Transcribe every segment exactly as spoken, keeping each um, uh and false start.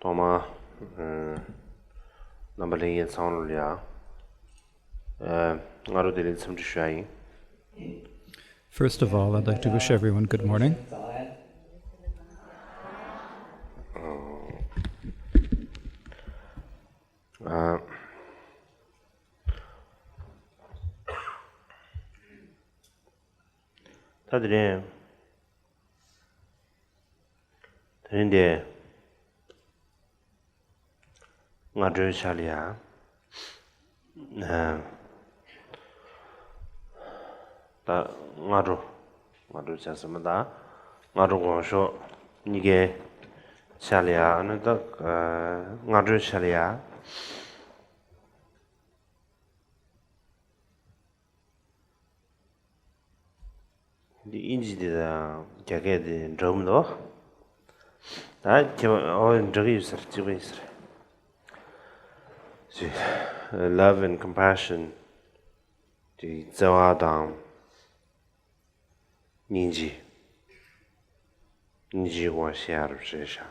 ཐོག་མར་ཨ་རྣམ་པ་ལྷན་རྒྱས་ཚང་མ་ལ་ཡ་ཨ་སྔ་དྲོ་བདེ་ལེགས་འཚམས་འདྲི་ཞུ་ཡ་ཡིན། First of all, I'd like to wish everyone good morning. ཨ། ད་དེ་རིང་། དེ་རིང་འདི་སྔ་དྲོའི་ཆ་ལ་ཡ། ཨ། ད་སྔ་དྲོ། སྔ་དྲོའི་ཆ་ཟེར་མ་ད། སྔ་དྲོ་དགོང་ཞོགས་གཉིས་ཀའི་ཆ་ལ་ཡ། ཨ་ནི་ད་ཨ་སྔ་དྲོའི་ཆ་ལ་ཡ། འདི་ཨིན་ཇི་འདི་དང་རྒྱ་སྐད་འདི་འདྲ་མི་འདུག་ད་ཁྱེད་ཨོ་འདྲ་གི་ཡོད་ཟེར། གཅིག་པ་ཡིན་ཟེར། ཅིག Love and compassion. ཅིག་བརྩེ་བ་དང་སྙིང་རྗེ། སྙིང་རྗེའི་སྒོ་ནས་བཤད་ཡ་རེད་ཤག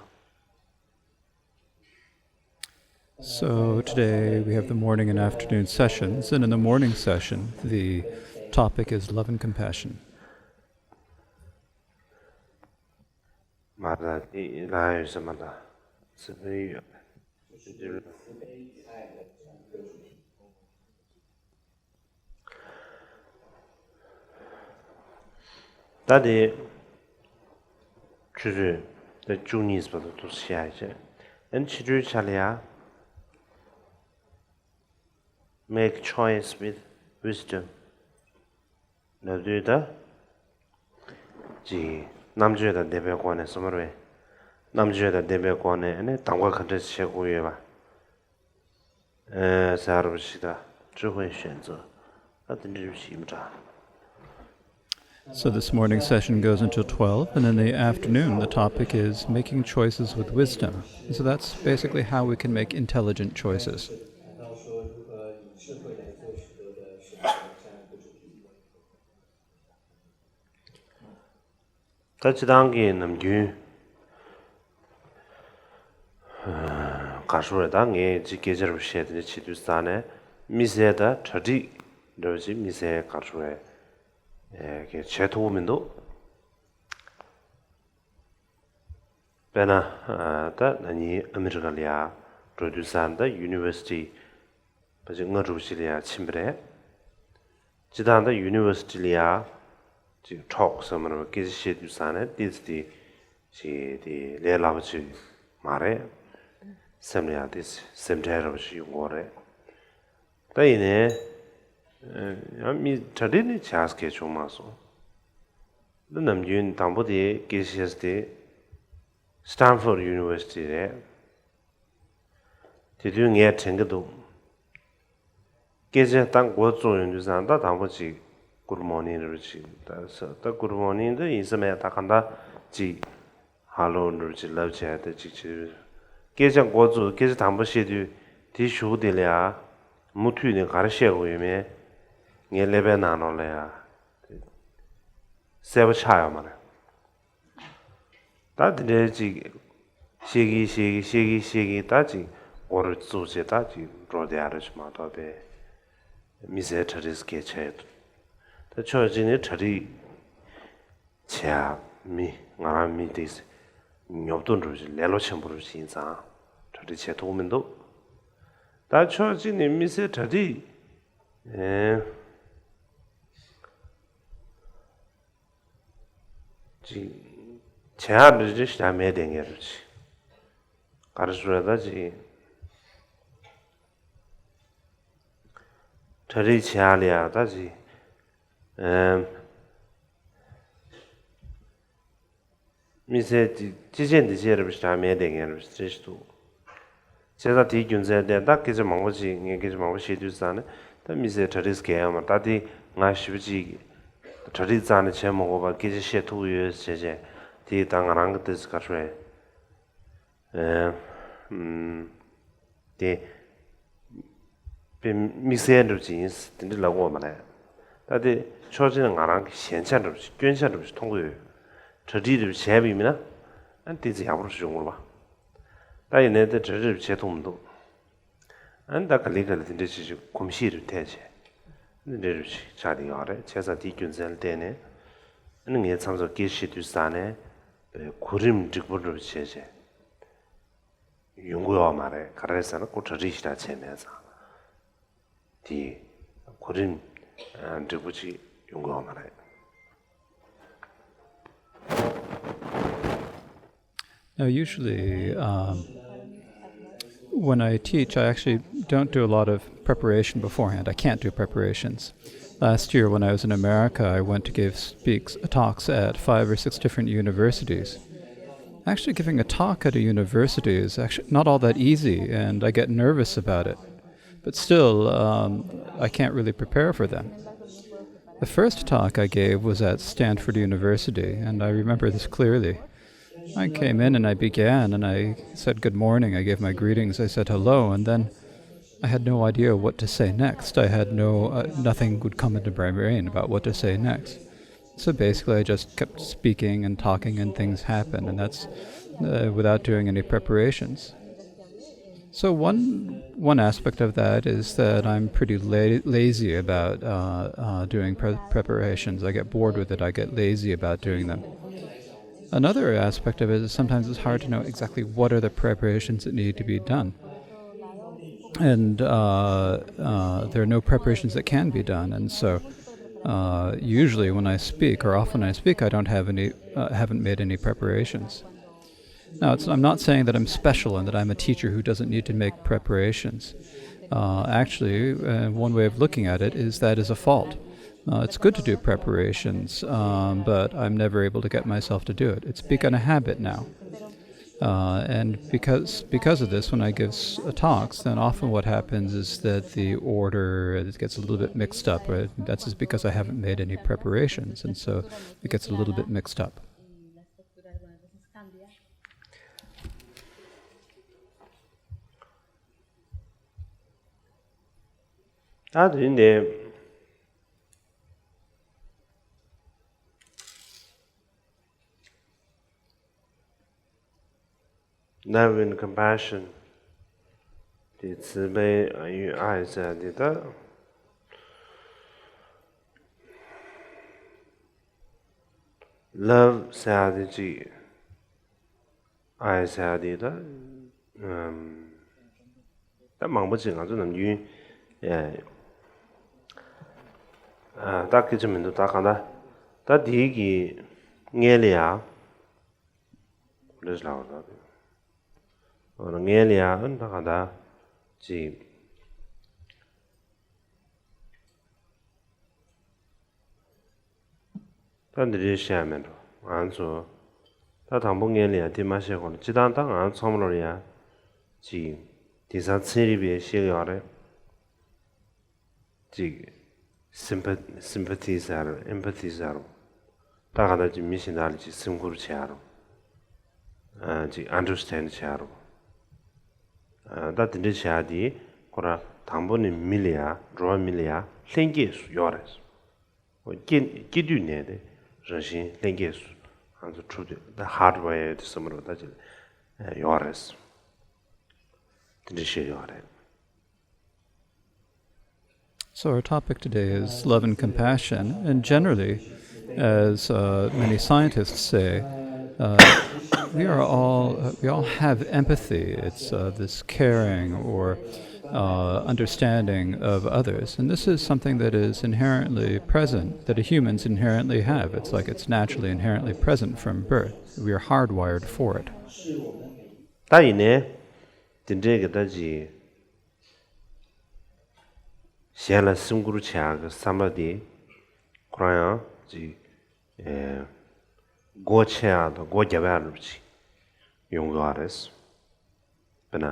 So today we have the morning and afternoon sessions, and in the morning session, the topic is love and compassion. མ་ད་དེ་ལ་ཡོད་ས་མ་ད་ཚེ་འཕེལ་ཡོད། ད་དེ་ཆུ་ཚོད་ད་བཅུ་གཉིས་བར་དུ་ཐུགས་ཤེས་ཡ་བྱས། ཨན་ཕྱི་དྲོའི་ཆ་ལ་ཡ། Make choice with wisdom. ལབ་དུས་ད། ཅིག་རྣམ་དཔྱོད་དང་ལྡན་པའི་སྒོ་ནས་སོ་མར་བས། རྣམ་དཔྱོད་དང་ལྡན་པའི་སྒོ་ནས་ཨ་ནི་གདམ་ག་ག་འདྲས་བྱེད་དགོས་ཡོད་པ། ཨེ་ཟེར་བ་ཞིག་ད། 智慧选择。ཨ་དེ་འདྲ་ཞིག་ཡིན་པ་འདྲ། So this morning's session goes until twelve, and in the afternoon the topic is making choices with wisdom. So that's basically how we can make intelligent choices. ད་སྤྱིར་བཏང་གི་ནམ་རྒྱུན། ག་རེ་ཟེར་དགོས་རེད། ད་ངས་ཅིག་སྐད་ཆ་རེ་བཤད་དེ་འདྲ་བྱེད་དུས་ཙང་ནས་དམིགས་བསལ་ད་གྲ་སྒྲིག་འདྲ་བ་ཅིག་དམིགས་བསལ་ག་རེ་ཟེར་དགོས་རེད། ཨེ་གས་བྱེད་ཐུབ་ཀྱི་མི་འདུག་དཔེར་ན་ཨ་ད་ན་ནིང་ཨ་མི་རི་ཀ་ལ་ཡ་འགྲོ་དུས་ཙང་ད་ཡུ་ནི་ཝར་སི་ཊི་ཕལ་ཆེར་ལྔ་དྲུག་ཅིག་ལ་ཡ་ཕྱིན་པ་རེད། སྤྱིར་བཏང་ད་ཡུ་ནི་ཝར་སི་ཊི་ལ་ཡ་ཅིག་ཊོག་ཟེར་མ་རེད་པ། སྐད་ཆ་བཤད་དུས་ཙང་ནས་ཏོག་ཙམ་དེ་ཅིག་དེ་ལས་སླ་པོ་ཅིག་མ་རེད། སེམས་ལ་ཡང་དེ་སེམས་ཁྲལ་འདྲ་པོ་ཞིག་ཡོང་གི་རེད། ད་ཡིན་ནའི་ཡང་མི་གྲ་སྒྲིག་ནི་བྱས་སྐད་བྱུང་མ་སོང་། ད་ནམ་རྒྱུན་དང་པོ་དེ་སྐད་ཆ་བཤད་ས་དེ་སི་ཊན་ཕོར་ཡུ་ནི་ཝར་སི་ཊི་རེད། དེ་དུས་ངས་དྲན་གྱི་འདུག་སྐད་ཆ་ད་འགོ་བཙུགས་ཡོང་དུས་ཙང་ད་དང་པོ་ཅིག་གུཌ་མོར་ནིང་འདྲ་པོ་ཅིག་ད་ས་ད་གུཌ་མོར་ནིང་ད་ཡིན་ས་མེད། ད་གང་ལྟར་ཅིག་ཧ་ལོ་འདྲ་པོ་ཅིག་ལབ་བྱས་ད་ཅིག་བྱེད། སྐད་ཆ་འགོ་བཙུགས། སྐད་ཆ་དང་པོ་བཤད་དུས་དེའི་གཞུག་དེ་ལ་ཡ་མུ་མཐུད་ནས་ག་རེ་བཤད་དགོས་ཡོད་མེད་ངའི་ཀླད་པའི་ནང་ལོགས་ལ་ཡ་གསལ་པོ་ཆགས་ཡོད་མ་རེད། ད་དེ་འདྲའི་ཅིག་བཤད་ཀྱིན་བཤད་ཀྱིན་བཤད་ཀྱིན་བཤད་ཀྱིན་ད་ཅིག་འགོ་རུ་བཙུགས་བྱས་ད་ཅིག་འགྲོ་བསྡད་ཡ་རེད་ཅིག་མ་གཏོགས་པས། མི་ཚེའི་གྲ་སྒྲིག་སྐད་ཆ་ཡོད། ད་ཕྱོགས་གཅིག་ནས་གྲ་སྒྲིག་བྱེད་ཡ་མི་ང་རང་མི་དེ་ཉོབ་ཏོ་འདྲ་པོ་ཅིག་ལས་སླ་པོ་ཆེན་པོ་འདྲ་པོ་ཅིག་ཡིན་ཙང་གྲ་སྒྲིག་བྱེད་ཐུབ་ཀྱི་མི་འདུག་ད་ཕྱོགས་གཅིག་ནས་མི་ཚེའི་གྲ་སྒྲིག་ཨེ། ཅིག་བྱེད་ཡག་འདྲ་ཅིག་ཞེ་དྲག་མེད་བསྡད་མཁན་རེད་ཅིག་ག་རེ་ཟེར་ད་ཅིག་གྲ་སྒྲིག་བྱེད་ཡག་ལ་ཡ་ད་ཅིག་ཨེམ། དམིགས་བསལ་ཅིག་ཅི་བྱེད་འདི་བྱེད་རེད་པ་ཞེ་དྲག་མེད་བསྡད་མཁན་རེད་པ་ཞེ་ཞིག་འདུག་བྱས་ཙང་དེའི་རྒྱུ་མཚན་དེ་ད་སྐད་ཆ་མང་པོ་ཅིག་ངས་སྐད་ཆ་མང་པོ་བཤད་དུས་ཙང་ནས་ད་དམིགས་བསལ་གྲ་སྒྲིག་གལ་ཡོད་མ་རེད། ད་དེ་ང་ཞེ་པོ་ཅིག་གྲ་སྒྲིག་རྩ་ནས་བྱེད་མ་དགོས་པར་སྐད་ཆ་བཤད་ཐུབ་ཀྱི་ཡོད་ཟེར་བྱས་དེ་ད་ང་རང་གི་ཏོག་ཙམ་ག་རེ་ཟེར། ཨེ། ཨུམ། དེ། དཔེ་དམིགས་བསལ་འདྲ་པོ་ཅིག་ཡིན་དེ་འདྲ་ལབ་དགོས་མ་རེད། ད་དེ་ཕྱོགས་གཅིག་ནས་ང་རང་གི་ཞན་ཆ་འདྲ་པོ་ཅིག་སྐྱོན་ཆ་འདྲ་པོ་ཅིག་མཐོང་གི་ཡོད། གྲ་སྒྲིག་འདྲ་པོ་བྱས་པ་ཡིན་ན་ཨ་ཏོག་ཙམ་ཡག་པོ་འདྲ་པོ་ཅིག་ཡོང་གི་རེད་པ། ད་ཡིན་ནའི་དེ་འདྲ་རེ་བྱེད་ཐུབ་མི་འདུག་ཨ་ནི་ད་ག་ལེ་ག་ལེ་དེ་འདྲ་བྱེད་ཅིག་གོམས་གཤིས་རེ་འཐད་བྱས། འདི་འདྲ་རེ་ཞིག་ཆགས་བསྡད་ཡོད་རེད། བྱས་ཙང་དེའི་རྒྱུ་མཚན་ལ་བརྟེན་ནས། ཨ་ནི་ངས་མཚམས་མཚམས་སྐད་ཆ་བཤད་དུས་ཙང་ནས། གོ་རིམ་འགྲིག་པོ་འདྲ་བྱས་བྱས། ཡོང་གི་ཡོད་མ་རེད། ག་རེ་ཟེར་ན་ཁོ་གྲ་སྒྲིག་ཞེ་དྲག་བྱས་མེད་ཙང་། དེ་གོ་རིམ་འགྲིག་པོ་ཅིག་ཡོང་གི་ཡོད་མ་རེད། Now, usually, um, when I teach, I actually don't do a lot of preparation beforehand. I can't do preparations. Last year, when I was in America, I went to give speaks, talks at five or six different universities. Actually, giving a talk at a university is actually not all that easy, and I get nervous about it. But still, um, I can't really prepare for them. The first talk I gave was at Stanford University, and I remember this clearly. I came in and I began and I said, "Good morning." I gave my greetings. I said, "Hello." And then I had no idea what to say next. I had no, uh, nothing would come into my brain about what to say next. So basically, I just kept speaking and talking, and things happened, and that's, uh, without doing any preparations. So one, one aspect of that is that I'm pretty la-, lazy about, uh, uh, doing pre-, preparations. I get bored with it. I get lazy about doing them. Another aspect of it is sometimes it's hard to know exactly what are the preparations that need to be done. And, uh, uh, there are no preparations that can be done. And so, uh, usually when I speak, or often I speak, I don't have any, uh, haven't made any preparations. Now, it's, I'm not saying that I'm special and that I'm a teacher who doesn't need to make preparations. Uh, actually, uh, one way of looking at it is that is a fault. Uh, it's good to do preparations, um, but I'm never able to get myself to do it. It's become a habit now. Uh, and because, because of this, when I give s-, uh, talks, then often what happens is that the order, it gets a little bit mixed up. Right? That's just because I haven't made any preparations, and so it gets a little bit mixed up. ད་དེ་རིང་འདི། Love and compassion. དེ་慈悲、爱 ཟེར་དེ་ད། Love ཟེར་དེ་ཅིག་ཨ་ཡ་ཟེར་ཡ་དེ་ད། ཨམ། ད་མང་པོ་ཅིག་ང་ཚོ་ནམ་རྒྱུན། ཨེ། ཨ། ད་སྐད་ཆ་མི་འདུག་ད་གང་ལྟར། ད་དེའི་གི་སྔོན་ལ་ཡ། རེད་ལབ་པ་ད། སྔོན་ལ་ཡ་ད་གང་ལྟར། ཅིག་ད་འདི་འདྲའི་བཤད་ཡ་མེད་འགྲོ་ང་ཚོ། ད་དང་པོ་སྔོན་ལ་ཡ་དེ་མ་བཤད་གོང་ལ་སྤྱིར་བཏང་ད་ང་ཚང་མ་ལོར་ཡ། ཅིག་དེང་སང་ཚན་རིག་པས་བཤད་ཀྱི་ཡོད་རེད། ཅིག་སིམ་པ། སིམ་པ་ཐི་ཟེར་རོ། ཨེམ་པ་ཐི་ཟེར་རོ། ད་ག་ད་ཅིག་མི་གཞན་དག་ལ་ཅིག་སེམས་ཁུར་བྱེད་ཡ་རོ། ཨ། ཅིག་ཨན་ཌར་སི་ཊེན་ཌ་བྱེད་ཡ་རོ། ཨ། ད་དེ་འདྲ་བྱེད་ཡ་དེ་ཁོ་རང་དང་པོ་ནས་མི་ལ་ཡ། འགྲོ་བ་མི་ལ་ཡ་ལྷན་སྐྱེས་སུ་ཡོད་རེད། སྐྱེ། སྐྱེ་དུས་ནས་དེ་རང་བཞིན་ལྷན་སྐྱེས་སུ་ང་ཚོ་གྲུབ་དུས་ད་ཧཱརཌ་ཝེར་དེ་བསམ་བློ་ད་ཅིག་ཡོད་རེད། དེ་འདྲ་བཤད་ཡོད་རེད། So our topic today is love and compassion, and generally, as, uh, many scientists say, uh, we are all, uh, we all have empathy. It's, uh, this caring or, uh, understanding of others. And this is something that is inherently present, that humans inherently have. It's like it's naturally, inherently present from birth. We are hardwired for it. ད་ཡིན་ནའི། དེ་འདྲའི་གི་ད་ཅིག་གཞན་ལ་སེམས་ཁུར་བྱེད་ཡག་གི་བསམ་པ་དེ་ཁོ་རང་ཡང་ཅིག་ཨེ། སྒོ་ཕྱེ་ཡག་དང་སྒོ་བརྒྱབ་ཡག་འདྲ་པོ་ཅིག་ཡོང་གི་ཡོད་རེད། དཔེར་ན་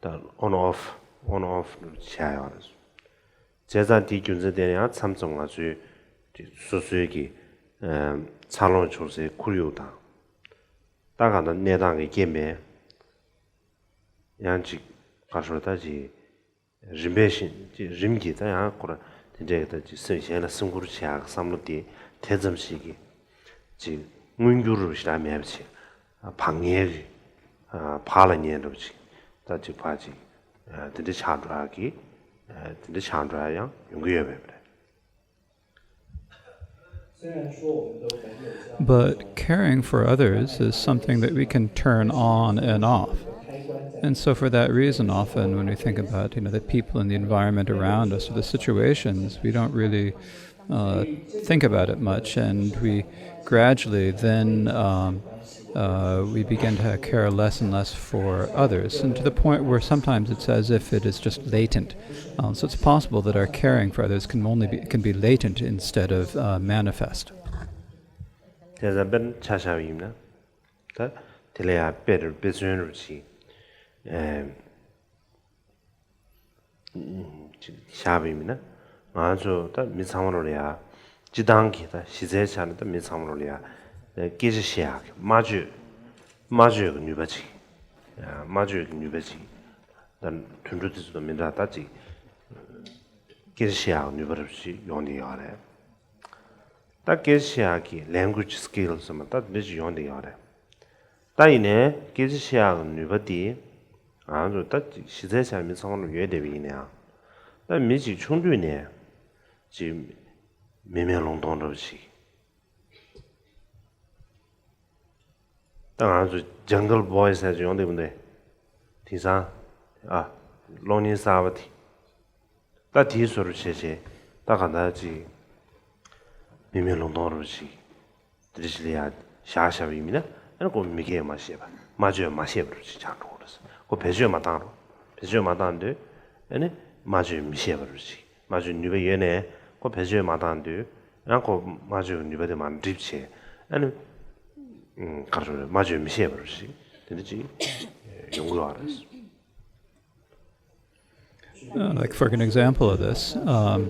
ད་ཨོན་ཨོཕ། ཨོན་ཨོཕ་འདྲ་པོ་བྱེད་ཡག་ཡོད་རེད། བྱས་ཙང་དེའི་རྒྱུ་མཚན་དེ་ཡང་མཚམས་མཚམས་ང་ཚོའི་དེ་སོ་སོའི་གི་ཨེ། འཚར་ལོངས་བྱུང་སའི་ཁོར་ཡུག་དང་། ད་གང་ལྟར་གནས་སྟངས་ཀྱི་རྐྱེན་པས། ཡང་ཅིག་ག་རེ་ཟེར་ད་ཅིག་རིམ་པས་བཞིན་ཅིག་རིམ་གྱིས་ད་ཡང་ཁོ་ར་དེ་འདྲའི་ད་ཅིག་སེམས་གཞན་ལ་སེམས་ཁུར་བྱེད་ཡག་གི་བསམ་བློ་དེ་དེ་ཙམ་ཞིག་གིས་ཅིག་མངོན་འགྱུར་རུ་ཞེ་དྲག་མེད་པ་ཅིག་བག་ངན་གྱི་བག་ལ་ཉལ་འདྲ་པོ་ཅིག་ ད་ཅིག་ཕར་ཅིག་དེ་འདྲ་ཆགས་འགྲོ་ཡག་གི། དེ་འདྲ་ཆགས་འགྲོ་ཡག་ཡང་ཡོང་གི་ཡོད་པ་རེད། But caring for others is something that we can turn on and off. And so for that reason, often when we think about, you know, the people and the environment around us or the situations, we don't really uh, think about it much, and we gradually then um, uh, we begin to care less and less for others, and to the point where sometimes it's as if it is just latent. Um, so it's possible that our caring for others can only be, can be latent instead of uh, manifest. དེ་ཚོ་དཔེར་ན་ཆ་བཞག་པ་ཡིན་ན། ད་དེ་ལ་ཡང་དཔེ་རུ་དཔེ་མཚོན་རུ་ཅིག་ཨེ་ཅིག་བཞག་པ་ཡིན་ན། ང་ཚོ་ད་མི་ཚང་མ་ལོ་ལ་ཡ། སྤྱི་བཏང་གི་ད་གཞི་རྩའི་ཆ་ནས་ད་མི་ཚང་མ་ལོ་ལ་ཡ། སྐད་ཆ་བཤད་ཡག་གི་སྨྲ་བརྗོད། སྨྲ་བརྗོད་ཀྱི་ནུས་པ་ཅིག་སྨྲ་བརྗོད་ཀྱི་ནུས་པ་ཅིག་ད་དུད་འགྲོ་དེ་ཚོ་དང་མི་འདྲ། ད་ཅིག་སྐད་ཆ་བཤད་ཡག་ནུས་པ་རབ་ཅིག་ཡོང་བསྡད་ཡོད་རེད། ད་སྐད་ཆ་བཤད་ཡག་གི་language skill ཟེར་མ་ད་དེ་འདྲ་ཅིག་ཡོང་བསྡད་ཡོད་རེད། ད་ཡིན་ནའི་སྐད་ཆ་བཤད་ཡག་གི་ནུས་པ་དེ་ང་ཚོ་ད་ཅིག་གཞི་རྩའི་ཆ་མི་ཚང་མ་ལ་ཡོད་བསྡད་པ་ཡིན་ནའང་། ད་མི་ཅིག་ཆུང་དུས་ནས་ཅིག་མི་མེད་ལུང་སྟོང་འདྲ་པོ་ཅིག་ད་ང་ཚོ་Jungle Boy ཟེར་ཅིག་ཡོང་བསྡད་པ་འདི། དེང་སང་ཨ་གློག་བརྙན་གསར་པ་དེ། ད་དེའི་བཟོ་འདྲ་བྱས་བྱས་ད་གང་ལྟར་ཅིག་མི་མེད་ལུང་སྟོང་འདྲ་པོ་ཅིག་དེ་འདྲ་ཞིག་ལ་ཡ་བཞག་བཞག་པ་ཡིན་མིན་ན། ཨ་ནི་ཁོ་མི་སྐད་མ་བཤད་པ། སྨྲ་བརྗོད་མ་བཤད་པ་རུ་ཅིག་ཆགས་འགྲོ་གི་རེད། ཁོ་བེད་སྤྱོད་མ་བཏང་རུང་། བེད་སྤྱོད་མ་བཏང་དུས་ཨ་ནི་སྨྲ་བརྗོད་མི་བཤད་པ་རུ་ཅིག་སྨྲ་བརྗོད་ནུས་པ་ཡོད་ནའི་ཁོ་བེད་སྤྱོད་མ་བཏང་དུས་ཨ་ཁོ་སྨྲ་བརྗོད་ནུས་པ་དེ་མར་འགྲིབ་བྱས། ཨ་ནི་ག་རེ་རེད། སྨྲ་བརྗོད་མི་བཤད་པ་རུ་ཅིག་དེ་འདྲ་ཅིག་ཡོང་གི་ཡོད་རེད། Uh, like, for an example of this, um,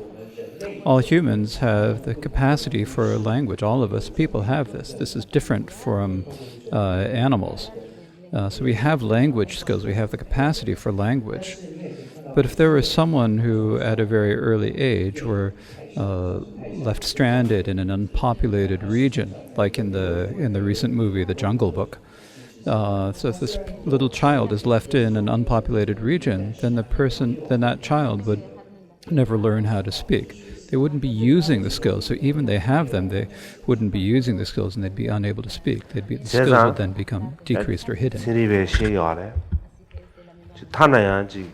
all humans have the capacity for language. All of us people have this. This is different from uh, animals. Uh, so we have language skills. We have the capacity for language. But if there was someone who, at a very early age, were uh, left stranded in an unpopulated region, like in the in the recent movie, The Jungle Book, Uh, so if this little child is left in an unpopulated region, then the person, then that child would never learn how to speak. They wouldn't be using the skills. So even they have them, they wouldn't be using the skills, and they'd be unable to speak. They'd be, the skills would then become decreased or hidden. ཚན་རིག་པས་བཤད་ཡོད་རེད། ཅིག་ཐ་ན་ཡང་ཅིག་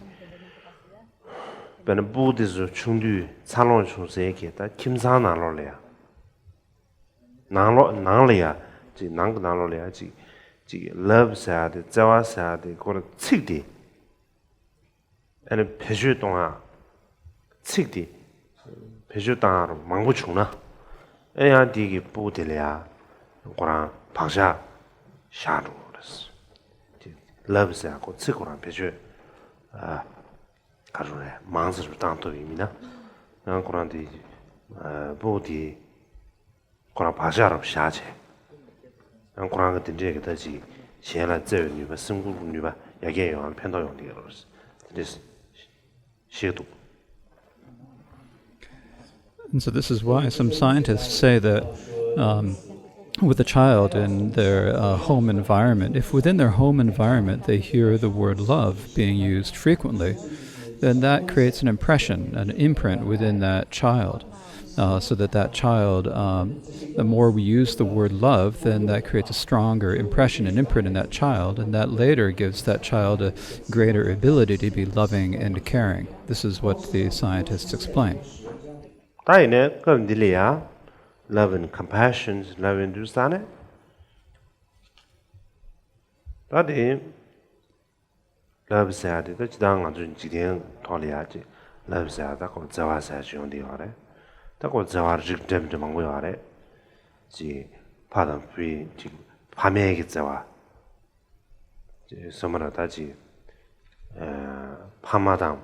དཔེར་ན་ཕྲུ་གུ་དེ་ཚོ་ཆུང་དུས་འཚར་ལོངས་བྱུང་སའི་གི་ད་ཁྱིམ་ཚང་ནང་ལོགས་ལ་ཡང་། ནང་ལོགས་ནང་ལ་ཡ། ཅིག་ནང་གི་ནང་ལོགས་ལ་ཡ་ཅིག་ཅིག་love ཟེར་ཡ་དེ། བརྩེ་བ་ཟེར་ཡ་དེ་ཁོ་རང་ཚིག་དེ་ཨ་ནི་བེད་སྤྱོད་གཏོང་ཡ། ཚིག་དེ་བེད་སྤྱོད་བཏང་ཡ་རུ་མང་པོ་བྱུང་ན། ཨེ་ཡང་དེ་གི་ཕྲུ་གུ་དེ་ལ་ཡ་ཁོ་རང་བག་ཆགས་བཞག་འགྲོ་གི་རེད། ཅིག་love ཟེར་ཡ་ཁོ་ཚིག་ཁོ་རང་བེད་སྤྱོད་ཨ་ག་རེ་རེད། མང་ཙམ་རུ་བཏང་ཐུབ་ཡིན་མིན་ན། ཡང་ཁོ་རང་དེ་ཨ་ཕྲུ་གུ་དེ། ཁོ་རང་བག་ཆགས་རབ་བཞག་བྱས། ཡང་ཁོ་རང་གི་དེ་འདྲས་ཀྱི་ད་ཅིག་གཞན་ལ་བརྩེ་བའི་ནུས་པ། སེམས་ཁུར་གྱི་ནུས་པ་ཡར་རྒྱས་ཡོང་བ་ལ་ཕན་ཐོགས་ཡོང་གི་ཡོད་རེད། དེ་འདྲས་ཤེས་འདུག And so this is why some scientists say that um, with a child in their uh, home environment, if within their home environment they hear the word love being used frequently, then that creates an impression, an imprint within that child. Uh, so that that child, um, the more we use the word love, then that creates a stronger impression and imprint in that child, and that later gives that child a greater ability to be loving and caring. This is what the scientists explain. ད་ཡིན་ནའི་སྐབས་འདི་ལ་ཡ། Love and compassion ལབ་ཡོང་དུས་ཙ་ནས། ད་དེ། Love ཟེར་ཡ་དེ་ད་སྤྱིར་བཏང་ང་ཚོ་འཇིག་རྟེན་ཐོག་ལ་ཡ་ཅིག love ཟེར་ཡ་ད་ཁོ་བརྩེ་བ་ཟེར་ཡ་ཅིག་ཡོང་བསྡད་ཡོད་རེད། ད་ཁོ་བརྩེ་བ་རིགས་འདྲ་མི་འདྲ་མང་པོ་ཡོད་རེད། ཅིག་ཕ་དང་བུའི་ཅིག་ཕ་མའི་གི་བརྩེ་བ། ཅིག་སོ་མ་ར་ད་ཅིག་ཨ་ཕ་མ་དང་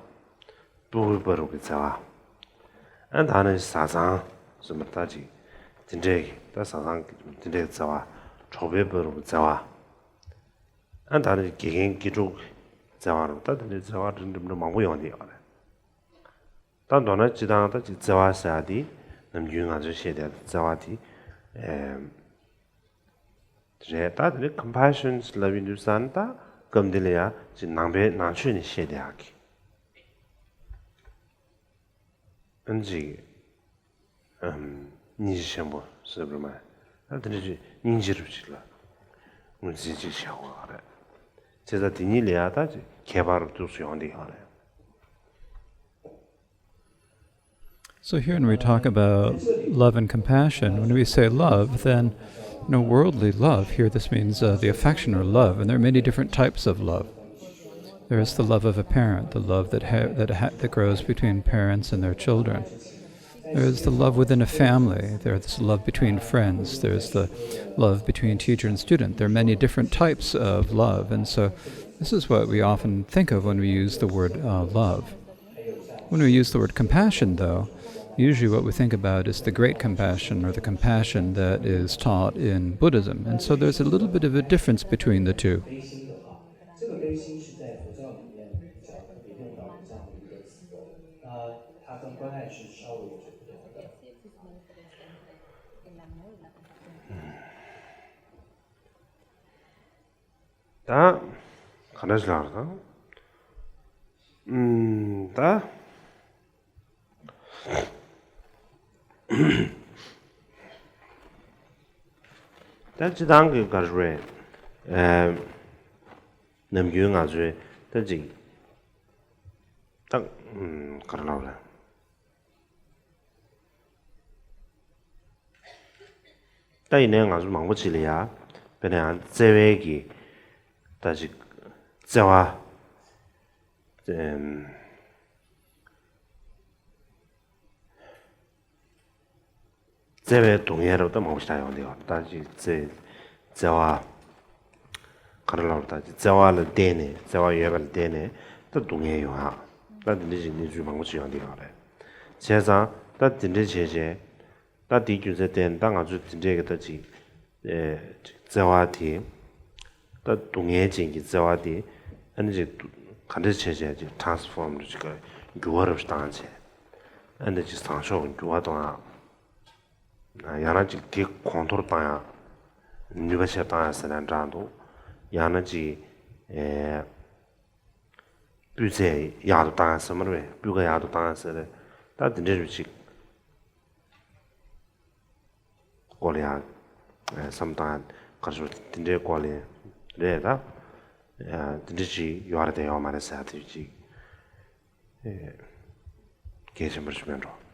ཕྲུ་གུའི་བར་གྱི་བརྩེ་བ། ཨ་ད་ནི་བཟའ་ཚང་སོ་མ་ར་ད་ཅིག་དེ་འདྲའི་གི་ད་བཟའ་ཚང་གི་དེ་འདྲའི་བརྩེ་བ། གྲོགས་པོའི་བར་གྱི་བརྩེ་བ། ཨ་ད་ནི་དགེ་རྒན་དགེ་ཕྲུག་བརྩེ་བ་རུ་ད་དེ་འདྲའི་བརྩེ་བ་འགྲིམ་འགྲིམ་འགྲིམ་མང་པོ་ཡོང་བསྡད་ཡོད་རེད། ད་མདོར་ན་སྤྱིར་བཏང་ད་ཅིག་བརྩེ་བ་ཟེར་ཡ་དེ་ནམ་རྒྱུན་ང་ཚོས་བཤད་བསྡད་བརྩེ་བ་དེ་ཨེ་རེད། ད་དེ་ནི་compassion ལབ་ཡོང་དུས་ཙ་ན་ད་ སྐབས་འདི་ལ་ཡང་ཅིག་ནང་པའི་ནང་ཆོས་ནས་བཤད་བསྡད་ཡག་གི། ཨ་ནི་ཅིག་ཨམ། སྙིང་རྗེ་ཆེན་པོ་ཟེར་བ་མ། ཨ་དེ་འདྲ་ཅིག་སྙིང་རྗེ་རུ་ཅིག་ལ་ངོས་འཛིན་ཅིག་བྱེད་དགོས་པ་རེད། བྱས་ཙང་དེ་གཉིས་ལ་ཡང་ད་ཅིག་ཁྱད་པར་འདུག་སེ་ཡོང་བསྡད་ཡོད་རེད། So here, when we talk about love and compassion, when we say love, then, you know, worldly love, here this means, uh, the affection or love, and there are many different types of love. There is the love of a parent, the love that ha-, that ha-, that grows between parents and their children. There is the love within a family. There is love between friends. There is the love between teacher and student. There are many different types of love, and so this is what we often think of when we use the word, uh, love. When we use the word compassion, though, usually what we think about is the great compassion or the compassion that is taught in Buddhism. And so there's a little bit of a difference between the two. ད་ག་འདྲ་ཞིག་ལབ་རེད་ད། ཨུམ། ད། ད་སྤྱིར་བཏང་གི་ག་རེ་རེད། ཨེ། ནམ་རྒྱུན་ང་ཚོའི་ད་ཅིག་ད། ཨུམ། ག་རེ་ལབ་རེད། ད་ཡིན་ནའི་ང་ཚོ་མང་པོ་ཅིག་ལ་ཡ། དཔེར་ན་ཡང་བརྩེ་བའི་གི། ད་ཅིག་བརྩེ་བ། ཨེམ། བརྩེ་བའི་སྡུག་བསྔལ་རབ་ད་མང་པོ་ཞིག་ད་ཡོང་བསྡད་ཡོད་ད་ཅིག་བརྩེ། བརྩེ་བ། ག་རེ་ལབ་རེད་ད་ཅིག་བརྩེ་བ་ལ་བརྟེན་ནས་བརྩེ་བ་ཡོད་པ་ལ་བརྟེན་ནས་ད་སྡུག་བསྔལ་ཡོང་ཡག་ད་འདི་འདྲ་ཞིག་གནས་ཚུལ་མང་པོ་ཞིག་ཡོང་བསྡད་ཡོད་རེད། བྱས་ཙང་ད་འདི་འདྲ་བྱས་བྱས། ད་དེའི་རྒྱུ་མཚན་བརྟེན་ད་ང་ཚོས་འདི་འདྲས་ཀྱི་ད་ཅིག་ཨེ། བརྩེ་བ་དེ། ད་སྡུག་བསྔལ་ཅན་གྱི་བརྩེ་བ་དེ། ཨ་ནི་ཅིག་ག་འདྲས་བྱས་བྱས་ཅིག་ཊ་རན་སི་ཕོརམ་རུ་ཅིག་ག་འགྱུར་བ་རུ་བཏང་བྱས། ཨ་ནི་ཅིག་བཟང་ཕྱོགས་ཀྱི་འགྱུར་བ་གཏོང་ཡག་ཡང་ན་ཅིག་དེ་གོང་མཐོར་བཏང་ཡག་ནུས་པ་ཆེར་བཏང་ཡག་ཟེར་ན་འདྲ་འདུག་ཡང་ན་ཅིག་ཨེ། སྤུས་ཚད་ཡག་ཏུ་བཏང་ཡག་ཟེར་མ་རེད་པས། སྤུས་ཀ་ཡག་ཏུ་བཏང་ཡག་ཟེར་རེད། ད་དེ་འདྲས་རུ་ཅིག་སྐོར་ལ་ཡང་བསམ་བཏང་གར་ཞོར་དེ་འདྲའི་སྐོར་ལ་རེད་ད། དེ་འདྲ་ཅིག་ཡོད་རེད་དེ་ཡོད་མ་རེད་ཟེར་དེ་ཅིག་གལ་ཆེན་པོ་ཞིག་མེད་འགྲོ།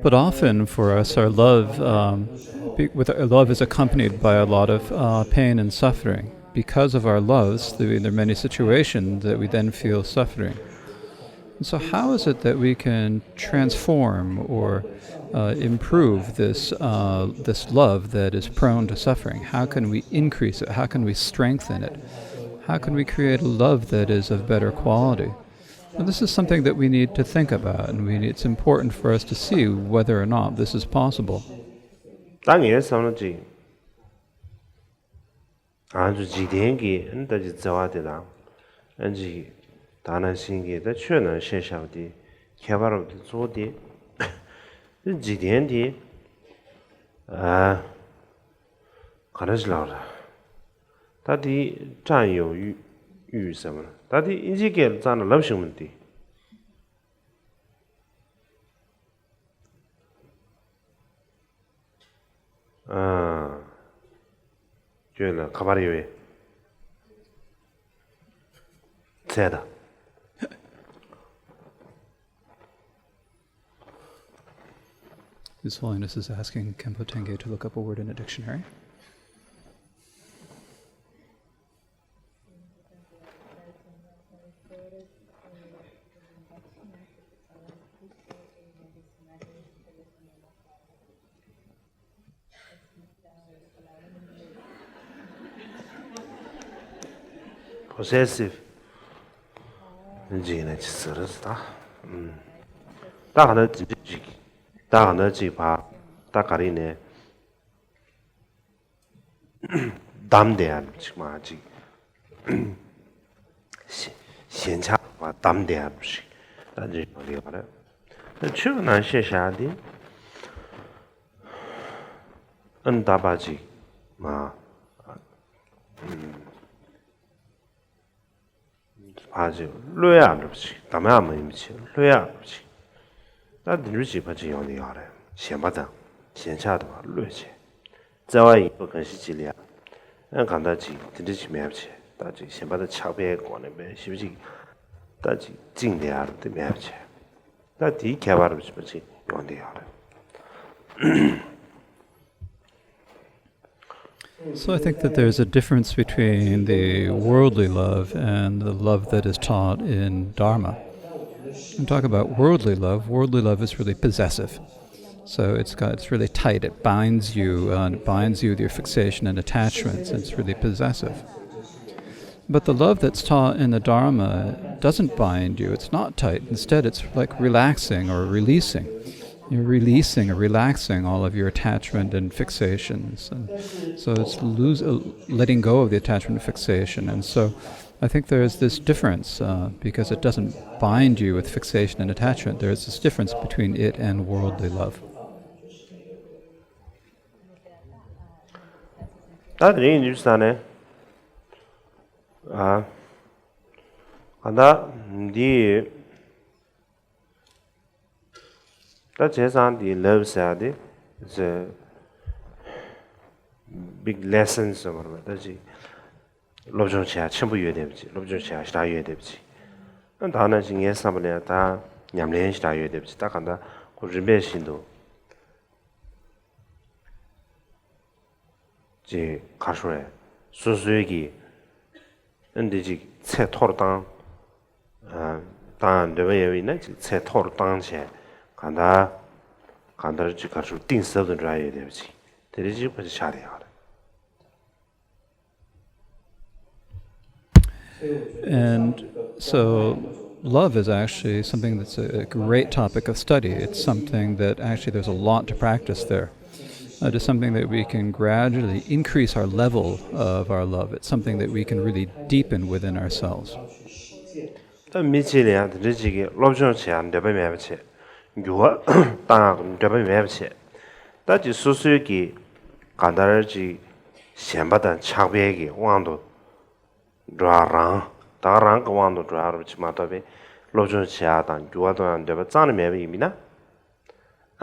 But often for us, our love, um, be, with our love is accompanied by a lot of uh, pain and suffering. Because of our loves, there are many situations that we then feel suffering. And so, how is it that we can transform or uh, improve this uh, this love that is prone to suffering? How can we increase it? How can we strengthen it? How can we create a love that is of better quality? And this is something that we need to think about, and we need, it's important for us to see whether or not this is possible. ད་ངས་བསམ་བློ་ཅིག་ང་ཚོ་འཇིག་རྟེན་གྱི་ཨ་ནི་ད་ཅིག་བརྩེ་བ་དེ་དང་། ཨ་ནི་ཅིག་ད་ནང་བཞིན་གྱི་ད་ཆོས་ནང་བཤད་བཞག་པ་དེ་ཁྱད་པར་འོག་དེ་གཙོ་བོ་དེ། འཇིག་རྟེན་དེ་ཨ་ག་འདྲ་ཞིག་ལབ་ར། ད་དེ་ཀྲང་ཡོ་ཡུས་ཟེར་མ་ད་དེ་ཨིན་ཇི་སྐད་ལ་བཙལ་ན་ལབ་ཤེས་མི་འདུག་ཨ། ཁྱོད་ལ་ཁ་པར་ཡོད་པས། ཚད་ད། His Holiness is asking Khenpo Tenge to look up a word in a dictionary. Possessive. འཇིག་ན་ཅི་ཟེར་ད། ད་ག་ན་ཅི་ཅིག་ད་ག་ན་ཅིག་བ། ད་ག་རེ་ནས། བསྡམས་བསྡད་ཡ་ཅིག་མ་ཅིག་ཞེན་ཆགས་མ་བསྡམས་བསྡད་ཡ་ཅིག་ད་འདི་ཡོད་རེད་པ་རེད། ད་ཆོས་ནང་བཤད་བཞག་འདི། ཨ་ནི་ད་པ་ཅིག་མ། ཨ་ཅིག་བློས་ཡག་འདྲ་པོ་ཅིག་གདམ་ཡག་མ་ཡིན་པ་ཅིག་བློས་ཡག་འདྲ་པོ་ཅིག་ད་འདི་འདྲ་ཅིག་ཕལ་ཆེར་ཡོང་གི་ཡོད་རེད། ཞེན་པ་དང་ཞེན་ཆགས་དང་བློས་བྱས། བརྩེ་བ་ཡིན་པ་གང་ཞིག་ཅིག་ལ་ཡང་ཨ་གང་ལྟར་ཅིག་དེ་འདྲ་ཅིག་མེད་པ་བྱས། ད་ཅིག་ཞེན་པ་དང་ཆགས་པའི་སྒོ་ནས་དཔེ་ཞེ་པོ་ཅིག་ད་ཅིག་བཅིངས་བསྡད་ཡག་དེ་མེད་པ་བྱས། ད་དེའི་ཁྱད་པར་ཞེ་པོ་ཅིག་ཡོང་བསྡད་ཡོད་རེད། So I think that there's a difference between the worldly love and the love that is taught in Dharma. When we talk about worldly love, worldly love is really possessive. So it's got, it's really tight. It binds you, uh, and it binds you with your fixation and attachments. It's really possessive. But the love that's taught in the Dharma doesn't bind you. It's not tight. Instead, it's like relaxing or releasing. You're releasing or relaxing all of your attachment and fixations. And so it's lose, uh, letting go of the attachment and fixation. And so I think there is this difference uh, because it doesn't bind you with fixation and attachment. There is this difference between it and worldly love. ད་དེ་རིང་འདུག་ས་ནས་ཨ་ག་ད་འདི། ད་བྱས་ཙང་འདི་love ཟེར་ཡག་དེ་it's a big lesson ཟེར་བ་རེད། ད་ཅིག་སློབ་སྦྱོང་བྱེད་ཡག་ཆེན་པོ་ཡོད་བསྡད་པ་ཅིག་སློབ་སྦྱོང་བྱེད་ཡག་ཞེ་དྲག་ཡོད་བསྡད་པ་ཅིག་ཨ་ད་ནང་བཞིན་ངའི་བསམ་པ་ལ་ཡང་ད་ཉམས་ལེན་ཞེ་དྲག་ཡོད་བསྡད་པ་ཅིག་ད་གང་ལྟར་ཁོ་རིམ་པས་བཞིན་དུ་ཅིག་ག་རེ་ཞུ་དགོས་རེད། སོ་སོའི་གི་ཨ་འདི་ཅིག་ཚད་མཐོ་རུ་བཏང་ཨ་བཏང་འདོད་པ་ཡོད་པ་ཡིན་ན་ཅིག་ཚད་མཐོ་རུ་བཏང་བྱས་གང་ལྟར་གང་ལྟར་ཅིག་ག་རེ་ཞུ་གཏིང་ཟབ་ཏུ་འགྲོ་ཡ་ཡོད་བསྡད་པ་ཅིག་དེ་རིགས་ཅིག་ཕལ་ཆེར་ཆགས་བསྡད་ཡོད་རེད། And so, love is actually something that's a great topic of study. It's something that actually there's a lot to practice there. Uh, it is something that we can gradually increase our level of our love. It's something that we can really deepen within ourselves. ད་མི་གཅིག་ལ་ཡང་དེ་འདྲ་ཅིག་གི་སློབ་སྦྱོང་བྱེད་ཡག་འདོད་པ་མེད་པ་བྱས། འགྱུར་བ་བཏང་ཡག་འདོད་པ་མེད་པ་བྱས། ད་ཅིག་སོ་སོའི་གི་གང་ལྟར་ཅིག་ཞེན་པ་དང་ཆགས་པའི་གི་དབང་དུ་འགྲོ་བ་རང་ད་ག་རང་གི་དབང་དུ་འགྲོ་ཡག་རུ་ཅིག་མ་གཏོགས་པའི་སློབ་སྦྱོང་བྱེད་ཡག་དང་འགྱུར་བ་གཏོང་ཡག་འདོད་པ་རྩ་ནས་མེད་པ་ཡིན་མིན་ན།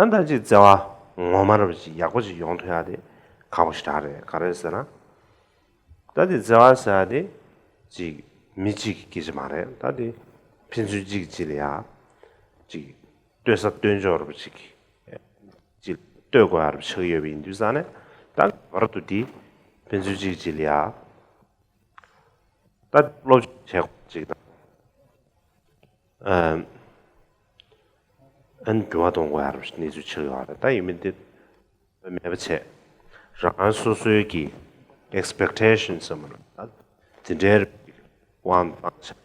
ཨ་ད་ཅིག་བརྩེ་བ་ངོ་མ་རུ་ཅིག་ཡག་པོ་ཅིག་ཡོང་ཐུབ་ཡག་དེ་ཁག་པོ་ཞེ་དྲག་རེད། ག་རེ་ཟེར་ན། ད་དེ་བརྩེ་བ་ཟེར་ཡག་དེ་ཅིག་མི་གཅིག་གི་སྐད་ཆ་མ་རེད། ད་དེ་ཕན་ཚུན་གཅིག་གཅིག་ལ་ཡ་ཅིག་ལྟོས་ས་ལྟོས་འཇོག་རུ་ཅིག་ཅིག་ལྟོས་དགོས་ཡག་རུ་ཆགས་ཡོད་པ་ཡིན་དུས་ཙང་ནས་ད་བར་དུ་དེ་ཕན་ཚུན་གཅིག་གཅིག་ལ་ཡ་ད་སློབ་སྦྱོང་བྱེད་དགོས་ཅིག་དང་། ཨ་ཨ་ནི་འགྱུར་བ་གཏོང་དགོས་ཡག་རུ་གནས་ཚུལ་ཆགས་ཡོད་རེད། ད་ཡིན་མིན་དེ་མེད་པ་བྱས། རང་སོ་སོའི་གི་expectation ཟེར་མ་རེད། དེ་འདྲའི་དབང་དུ་བཏང་བཞག་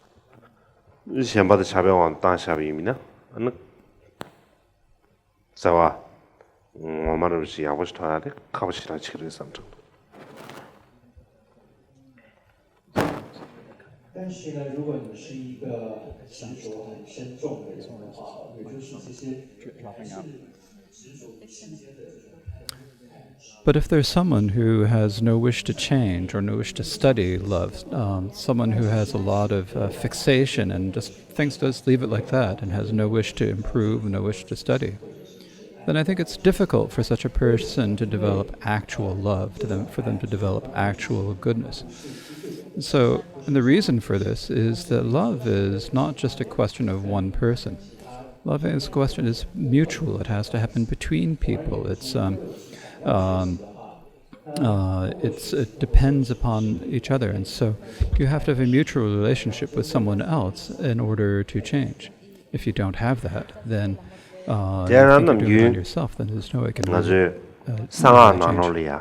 ཞེན་པ་དང་ཆགས་པའི་དབང་དུ་བཏང་བཞག་པ་ཡིན་མིན་ན་ཨ་ནི། བརྩེ་བ་ངོ་མ་རུ་ཞིག་ཡག་པོ་ཞིག་ཐོབ་ཡག་དེ་ཁག་པོ་ཞེ་དྲག་ཅིག་རེད་བསམ་དྲན་འདུག 但是呢，如果你是一个执着很深重的人的话，也就是这些还是执着于世间的这种贪恋的 But if there's someone who has no wish to change or no wish to study love, um, someone who has a lot of uh, fixation and just thinks, just leave it like that, and has no wish to improve, no wish to study, then I think it's difficult for such a person to develop actual love, to them, for them to develop actual goodness. So, and the reason for this is that love is not just a question of one person. Love is question is mutual. It has to happen between people. It's um, um, uh, it's, it depends upon each other, and so you have to have a mutual relationship with someone else in order to change. If you don't have that, then uh, you think you're doing it on yourself. Then there's no way you can really, uh, really change. เจ้านั้นนำยืนสง่านอนเลยอะ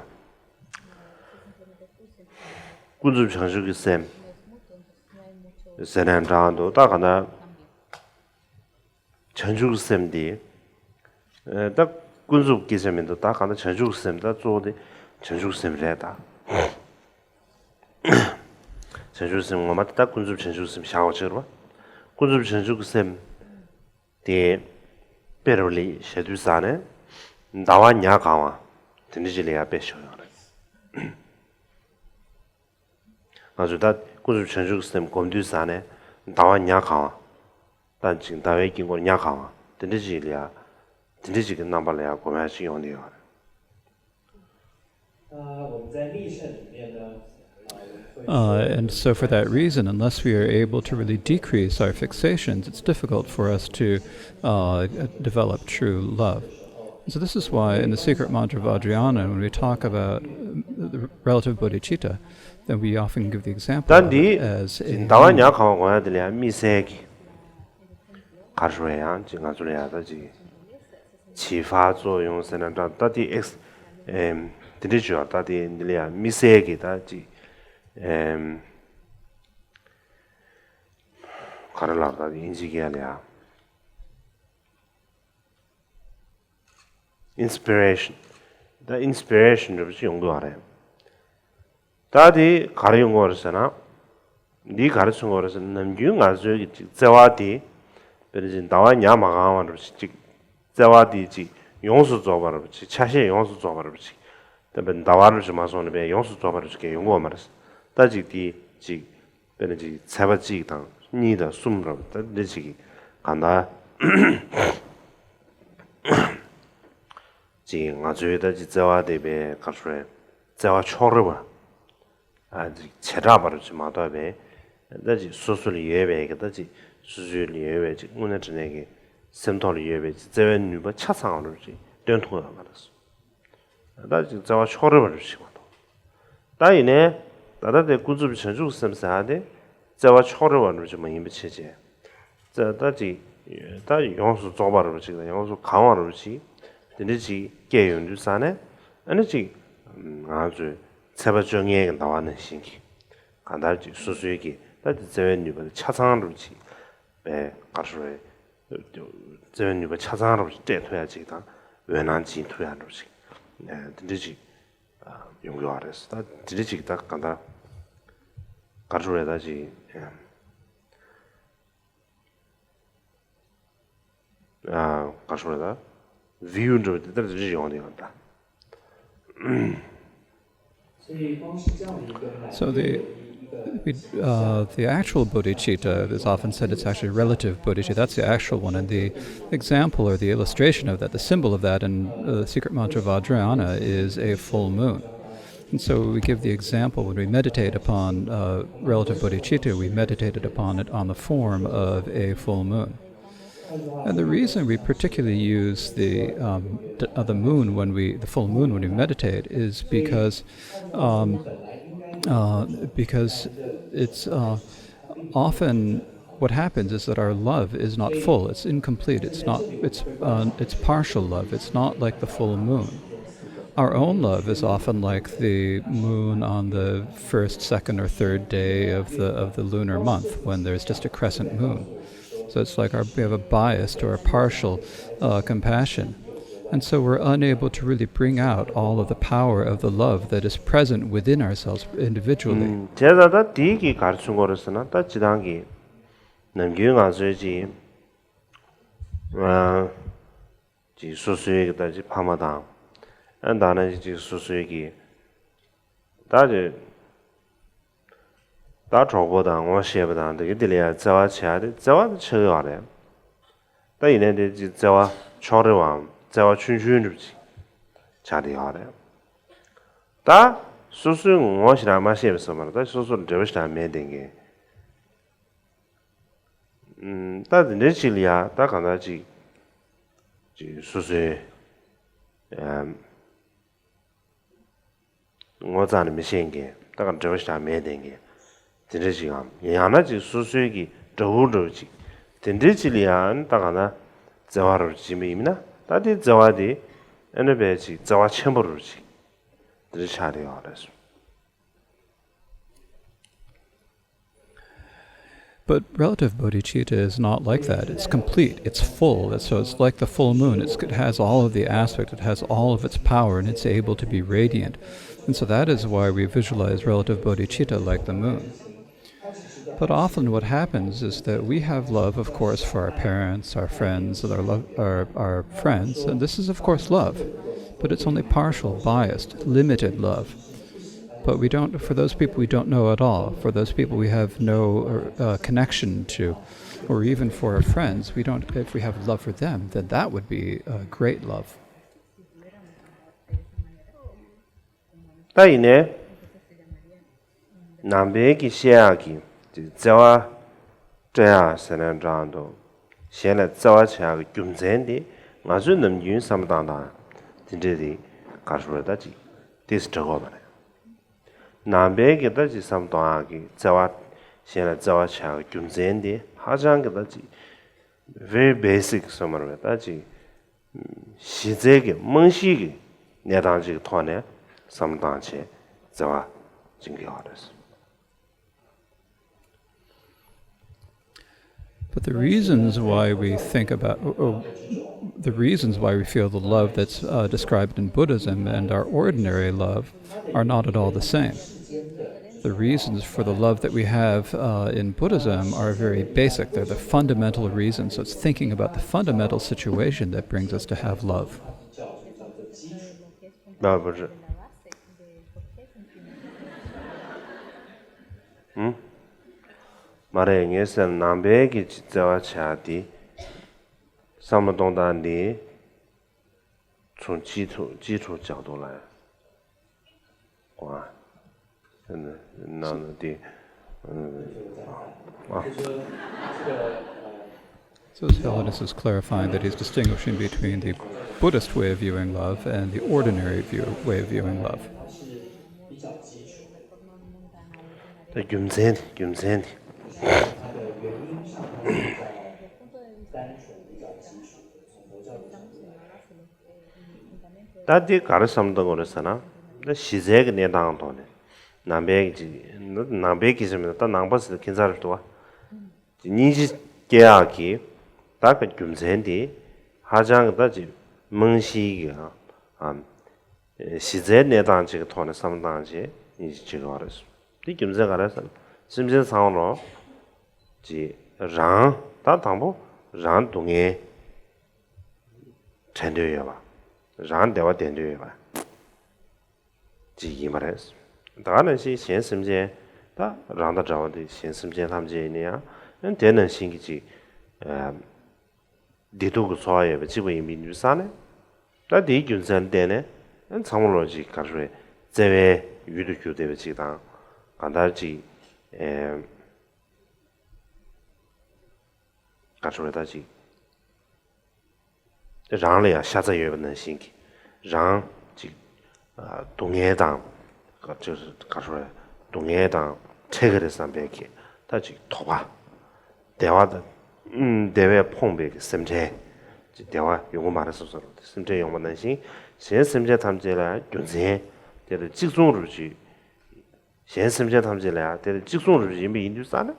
ཀུན་རྫོབ་བྱང་ཆུབ་ཀྱི་སེམས་ཟེར་ནས་འདྲ་འདུག་ད་ག་ན་བྱང་ཆུབ་ཀྱི་སེམས་འདི་ད་ཀུན་རྫོབ་སྐད་ཆ་མི་འདུག་ད་ག་ན་བྱང་ཆུབ་ཀྱི་སེམས་ད་གཙོ་བོ་དེ་བྱང་ཆུབ་ཀྱི་སེམས་རེད་ད། བྱང་ཆུབ་སེམས་ངོ་མ་དེ་ད་ཀུན་རྫོབ་བྱང་ཆུབ་སེམས་བཞག་པ་ཕྱིར་བ། ཀུན་རྫོབ་བྱང་ཆུབ་ཀྱི་སེམས་དེ་དཔེ་རུ་ལས་བཤད་དུས་ཙང་ནས་ཟླ་བ་ཉ་གང་བ་དེ་འདྲ་ཅིག་ལ་ཡང་དཔེ་བཞག་ཡོད་རེད། ང་ཚོས་ད་ཀུན་རྫོབ་བྱང་ཆུབ་ཀྱི་སེམས་སྒོམ་དུས་ཙང་ནས་ ཟླ་བ་ཉ་གང་བ། ད་ཅིག་ཟླ་བའི་དཀྱིལ་འཁོར་ཉ་གང་བ། དེ་འདྲ་ཅིག་ལ་ཡ། དེ་འདྲ་ཅིག་གི་རྣམ་པ་ལ་ཡ་སྒོམ་ཡ་ཅིག་ཡོང་བསྡད་ཡོད་རེད། 呃，我们在密乘里面呢，呃， Uh, and so, for that reason, unless we are able to really decrease our fixations, it's difficult for us to uh, develop true love. So, this is why in the secret mantra Vajrayana, when we talk about uh, the relative bodhicitta, then we often give the example ဒါ་འདི་ཟླ་བ་ཉ་གང་བ་སྒོམ་ཡ་དེ་ལ་ཡ་དམིགས་བསལ་གྱི་ག་རེ་ཞུ་ཡ་ཡང་ཅིག་ང་ཚོ་ལ་ཡ་ད་ཅིག་བྱིས་པ་གཙོ་ཡོང་ཟེར་ན་འདྲ། ད་དེ་ཨེགས་ཨེམ་དེ་འདྲ་ཞུ་ཡ། ད་དེ་འདི་ལ་ཡ་དམིགས་བསལ་གྱི་ད་ཅིག་ཨེམ་ག་རེ་ལབ། ད་དེ་ཨིན་ཇི་སྐད་ལ་ཡ་ཨིན་སི་པི་རེ་ཤན། ད་ཨིན་སི་པི་རེ་ཤན་འདྲ་པོ་ཅིག་ཡོང་གི་ཡོད་རེད། ད་དེ་ག་རེ་ཡོང་གི་ཡོད་རེད་ཟེར་ན། འདི་ག་རེ་མཚོན་གྱི་ཡོད་རེད་ཟེར་ན། ནམ་རྒྱུན་ང་ཚོའི་གི་ཅིག་བརྩེ་བ་དེ། དཔེར་ན་ཅིག་ཟླ་བ་ཉ་མ་གང་བ་འདྲ་པོ་ཅིག་ཅིག་བརྩེ་བ་དེ་ཅིག་ཡོངས་སུ་རྫོགས་པ་འདྲ་པོ་ཅིག་ཆ་ཤས་ཡོངས་སུ་རྫོགས་པ་འདྲ་པོ་ཅིག་ད་དཔེར་ཟླ་བ་འདྲ་པོ་ཅིག་མ་སོང་ནས་པས་ཡོངས་སུ་རྫོགས་པ་འདྲ་པོ་ཅིག་གས་ཡོང་གི་ཡོད་མ་རེད། ད་ཅིག་དེ་ཅིག་དཔེར་ན་ཅིག་ཚེས་པ་གཅིག་དང་གཉིས་དང་གསུམ་རབ་ད་འདི་ཅིག་གི་གང་ལྟར་ཅིག་ང་ཚོའི་ད་ཅིག་བརྩེ་བ་དེ་པས་ག་རེ་ཞུ་རེད། བརྩེ་བ་ཕྱོགས་རིས་པ་ཨ་ཅིག་བྱེ་བྲག་པ་རུ་ཅིག་མ་གཏོགས་པས། ད་ཅིག་སོ་སོ་ལ་ཡོད་པའི་གི་ད་ཅིག་སོ་སོ་ལ་ཡོད་པའི་ཅིག་དངོས་གནས་དྲང་གནས་ཀྱི་སེམས་ཐོག་ལ་ཡོད་པའི་ཅིག་བརྩེ་བའི་ནུས་པ་ཆ་ཚང་བ་རུ་ཅིག་སྟོན་ཐུབ་ཡོད་མ་རེད། ད་ཅིག་བརྩེ་བ་ཕྱོགས་རིས་པ་རུ་ཞིག་མ་གཏོགས། ད་ཡིན་ནའི་ད་ལྟ་དེ་ཀུན་རྫོབ་བྱང་ཆུབ་སེམས་ཟེར་ཡ་དེ་བརྩེ་བ་ཕྱོགས་རིས་པ་རུ་ཅིག་མ་ཡིན་པ་བྱས་བྱས། བརྩེ་ད་ཅིག་ད་ཡོངས་སུ་རྫོགས་པ་རུ་ཅིག་དང་ཡོངས་སུ་གང་བ་རུ་ཅིག་དེ་འདྲ་ཅིག་སྐྱེས་ཡོང་དུས་ཙ་ནས་ཨ་ནི་ཅིག་ང་ཚོའི་ཚེས་པ་བཅོ་ལྔའི་གི་ཟླ་བ་ནང་བཞིན་གྱི་གང་ལྟར་ཅིག་སོ་སོའི་གི་ད་ཅིག་བརྩེ་བའི་ནུས་པ་དེ་ཆ་ཚང་རུ་ཅིག་པས་ག་རེ་ཞུ་རེད། བརྩེ་བའི་ནུས་པ་ཆ་ཚང་རུ་ཅིག་སྤྲད་ཐུབ་ཡ་ཅིག་དང་འོད་སྣང་སྦྱིན་ཐུབ་ཡ་རུ་ཅིག་དེ་འདྲ་ཅིག་ཡོང་གི་ཡོད་རེད། ད་དེ་འདྲ་ཅིག་ད་གང་ལྟར་ག་རེ་ཞུ་རེད། ད་ཅིག་ཨ་ག་རེ་ཞུ་རེད། ད་བིའུ་འདྲ་པོ་དེ་ལྟར་དེ་འདྲ་ཅིག་ཡོང་གི་ཡོད་ད། So the we, uh, the actual bodhicitta is often said it's actually relative bodhicitta. That's the actual one, and the example or the illustration of that, the symbol of that in uh, the secret mantra Vajrayana is a full moon. And so we give the example when we meditate upon uh, relative bodhicitta, we meditated upon it on the form of a full moon. And the reason we particularly use the um, d- uh, the moon when we the full moon when we meditate is because um, uh, because it's uh, often what happens is that our love is not full. It's incomplete. It's not. It's uh, it's partial love. It's not like the full moon. Our own love is often like the moon on the first, second, or third day of the of the lunar month when there's just a crescent moon. So it's like our, we have a biased or a partial uh, compassion. And so we're unable to really bring out all of the power of the love that is present within ourselves individually. བྱས་ཙང་ད་དེའི་གི་ག་རེ་མཚོན་གྱི་ཡོད་རེད་ཟེར་ན། ད་སྤྱིར་བཏང་གི་ནམ་རྒྱུན་ང་ཚོའི་ཅིག་ཨ་ཅིག་སོ་སོའི་གི་ད་ཅིག་ཕ་མ་དང་ཨ་ད་ནང་ཅིག་སོ་སོའི་གི་ད་ཅིག་ད་གྲོགས་པོ་དང་ངོ་ཤེས་པ་དང་དེ་གི་དེ་ལ་ཡང་བརྩེ་བ་བྱེད་ཡ་དེ་བརྩེ་བ་དེ་ཆགས་ཀྱི་ཡོད་རེད། ད་ཡིན་ནའི་དེ་ཅིག་བརྩེ་བ་ཕྱོགས་རིས་པའམ་བརྩེ་བ་ཆུང་ཆུང་འདྲ་པོ་ཅིག་ཆགས་བསྡད་ཡོད་རེད། ད་སོ་སོའི་ངོ་ཞེ་དྲག་མ་ཤེས་པ་ཟེར་བ་རེད། ད་སོ་སོར་འབྲེལ་བ་ཞེ་དྲག་མེད་བསྡད་མཁན། ཨུམ། ད་དེ་འདྲའི་ཅིག་ལ་ཡ་ད་གང་ལྟར་ཅིག་ཅིག་སོ་སོའི་ཨམ། ངོ་རྩ་ནས་མི་ཤེས་མཁན། ད་ག་འབྲེལ་བ་ཞིག་མེད་བསྡད་མཁན་དེ་འདྲ་ཅིག་གམ། ཡང་ན་ཅིག་སོ་སོའི་གི་དགྲ་བོ་འདྲ་བོ་ཅིག་དེ་འདྲའི་ཅིག་ལ་ཡང་ད་ག་ན་བརྩེ་བ་རུ་བྱེད་མི་ཡིན་ན། ད་དེ་བརྩེ་བ་དེ་ཨ་ནི་བས་ཅིག་བརྩེ་བ་ཆེན་པོ་རུ་ཅིག་དེ་འདྲ་ཆགས་བསྡད་ཡོད་རེད། But relative bodhicitta is not like that. It's complete, it's full. So it's like the full moon. It's, it has all of the aspect, it has all of its power, and it's able to be radiant. And so that is why we visualize relative bodhicitta like the moon. But often what happens is that we have love, of course, for our parents, our friends, and our, lo- our, our friends, and this is, of course, love. But it's only partial, biased, limited love. But we don't, for those people, we don't know at all. For those people, we have no uh, connection to. Or even for our friends, we don't, if we have love for them, then that would be a great love. ད་ཡིན་ནའི། ནང་པའི་གི་བཤད་ཡག་གི་བརྩེ་བ་སྤྲད་ཡག་ཟེར་ན་འདྲ་འདུག་གཞན་ལ་བརྩེ་བ་བྱེད་ཡག་གི་རྒྱུ་མཚན་དེ་ང་ཚོས་ནམ་རྒྱུན་བསམ་བློ་བཏང་དང་དེ་འདྲས་དེ་ག་རེ་ཟེར་ད་ཅིག་ཏོག་ཙམ་འདྲ་གི་ཡོད་མ་རེད། ནང་པའི་གི་ད་ཅིག་བསམ་བློ་གཏོང་ཡག་གི་བརྩེ་བ། གཞན་ལ་བརྩེ་བ་བྱེད་ཡག་གི་རྒྱུ་མཚན་དེ་ཧ་ཅང་གི་ད་ཅིག་very basic སོང་མ་རེད་པས། ད་ཅིག་གཞི་རྩའི་གི་རྨང་གཞིའི་གི་གནས་སྟངས་ཅིག་གི་ཐོག་ནས་བསམ་བློ་བཏང་བྱས་བརྩེ་བ་ཅིག་འགེལ་བ་རེད། But the reasons why we think about, oh, oh, the reasons why we feel the love that's uh, described in Buddhism and our ordinary love are not at all the same. The reasons for the love that we have uh, in Buddhism are very basic. They're the fundamental reasons. So it's thinking about the fundamental situation that brings us to have love. མ་རེད། ངས་ཟེར་ནང་པའི་གི་བརྩེ་བ་བྱ་དེ་བསམ་བློ་གཏོང་སྟངས་འདི་ཚུན་ཅི་ཐུབ་ཅི་ཐུབ་ཅག་ཏུ་ལ་ཡ། ཨ་ནི་ནང་ལ་དེ་ཨ། So as Helinus is clarifying that he's distinguishing between the Buddhist way of viewing love and the ordinary view, way of viewing love. ད་རྒྱུ་མཚན་དེ་རྒྱུ་མཚན་དེ། ད་འདི་ག་རེ་བསམ་བཏང་དགོས་རེད་ཟེར་ན། ད་གཞི་རྩའི་གི་གནས་སྟངས་ཐོག་ནས་ནང་པའི་གི་ནང་པའི་གི་ཟེར་མིན་ད་ནང་པ་ཟེར་ན་ཁྱད་མཚར་རེད་འདུག་བ། སྙིང་རྗེ་སྐྱེ་ཡག་གི་ད་གི་རྒྱུ་མཚན་དེ་ཧ་ཅང་གི་ད་ཅིག་རྨང་གཞིའི་གི་ཨམ་གཞི་རྩའི་གནས་སྟངས་ཅིག་གི་ཐོག་ནས་བསམ་བློ་བཏང་བྱས་སྙིང་རྗེ་སྐྱེ་གི་བ་རེད། དེ་རྒྱུ་མཚན་ག་རེ་ཟེར་ན་སེམས་ཅན་ཚང་མ་ལོ་ཅིག་རང་ད་དང་པོ་རང་སྡུག་བསྔལ་བྲལ་འདོད་ཡོད་པ། རང་བདེ་བ་བསྟེན་འདོད་ཡོད་པ་ཅིག་ཡིན་པ་རེད། ད་ག་ནང་བཞིན་གཞན་སེམས་ཅན་ད་རང་དང་འདྲ་བ་དེ་གཞན་སེམས་ཅན་ཐམས་ཅད་ཡིན་ན་ཡང་དེ་ནང་བཞིན་གྱི་ཅིག་བདེ་སྡུག་གི་ཚོར་བ་ཡོད་པ་གཅིག་པ་ཡིན་པའི་ནུས་ས་ནས་ད་དེའི་རྒྱུ་མཚན་བརྟེན་ནས་ཚང་མ་ལོ་ཅིག་ག་རེ་བརྩེ་བའི་ཡུལ་དུ་གྱུར་བསྡད་པ་ཅིག་དང་གང་ལྟར་ཅིག་ག་རེ་ད་ཅིག་རང་ལ་ཡང་ཤ་ཚ་ཡོད་པ་ནང་བཞིན་གྱི་རང་ཅིག་སྡུག་བསྔལ་དང་ག་རེ་སྡུག་བསྔལ་དང་འཕྲད་ཀྱི་རེད་བསམ་པའི་གི་ད་ཅིག་དོགས་པ། བདེ་བ་དང་བདེ་བས་ཕོངས་པའི་གི་སེམས་ཁྲལ་ཅིག་བདེ་བ་ཡོང་གི་མ་རེད་བསམ་བསམ་སེམས་ཁྲལ་ཡོང་བ་ནང་བཞིན་གཞན་སེམས་ཅན་ཐམས་ཅད་ལ་རྒྱུ་མཚན་དེ་ལ་གཅིག་མཚུངས་རུ་ཅིག་གཞན་སེམས་ཅན་ཐམས་ཅད་ལ་ཡང་དེ་ལ་གཅིག་མཚུངས་རུ་ཡིན་པ་ཡིན་དུས་ཙང་ན་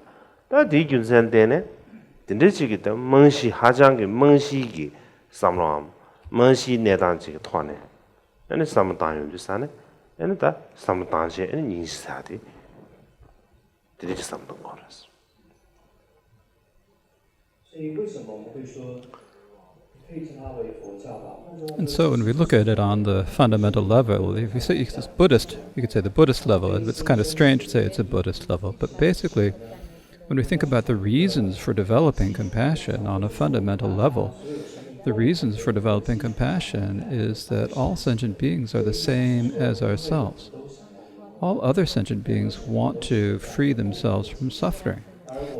ད་དེའི་རྒྱུ་མཚན་བརྟེན་ནས་དེ་འདྲའི་ཅིག་གི་ད་རྨང་གཞི་ཧ་ཅང་གི་རྨང་གཞིའི་གི་བསམ་བློའམ་རྨང་གཞིའི་གནས་སྟངས་ཅིག་གི་ཐོག་ནས་ཨ་ནི་བསམ་བློ་བཏང་ཡོང་དུས་ཙང་ན་ཨ་ནི་ད་བསམ་བློ་བཏང་བྱས་ཨ་ནི་སྙིང་རྗེ་ཟེར་ཡག་དེ་དེ་འདྲ་ཅིག་བསམ་བློ་གཏོང་དགོས་རེད། 所以为什么我们会说 And so when we look at it on the fundamental level, if you say it's Buddhist, you could say the Buddhist level. It's kind of strange to say it's a Buddhist level, but basically, when we think about the reasons for developing compassion on a fundamental level, the reasons for developing compassion is that all sentient beings are the same as ourselves. All other sentient beings want to free themselves from suffering.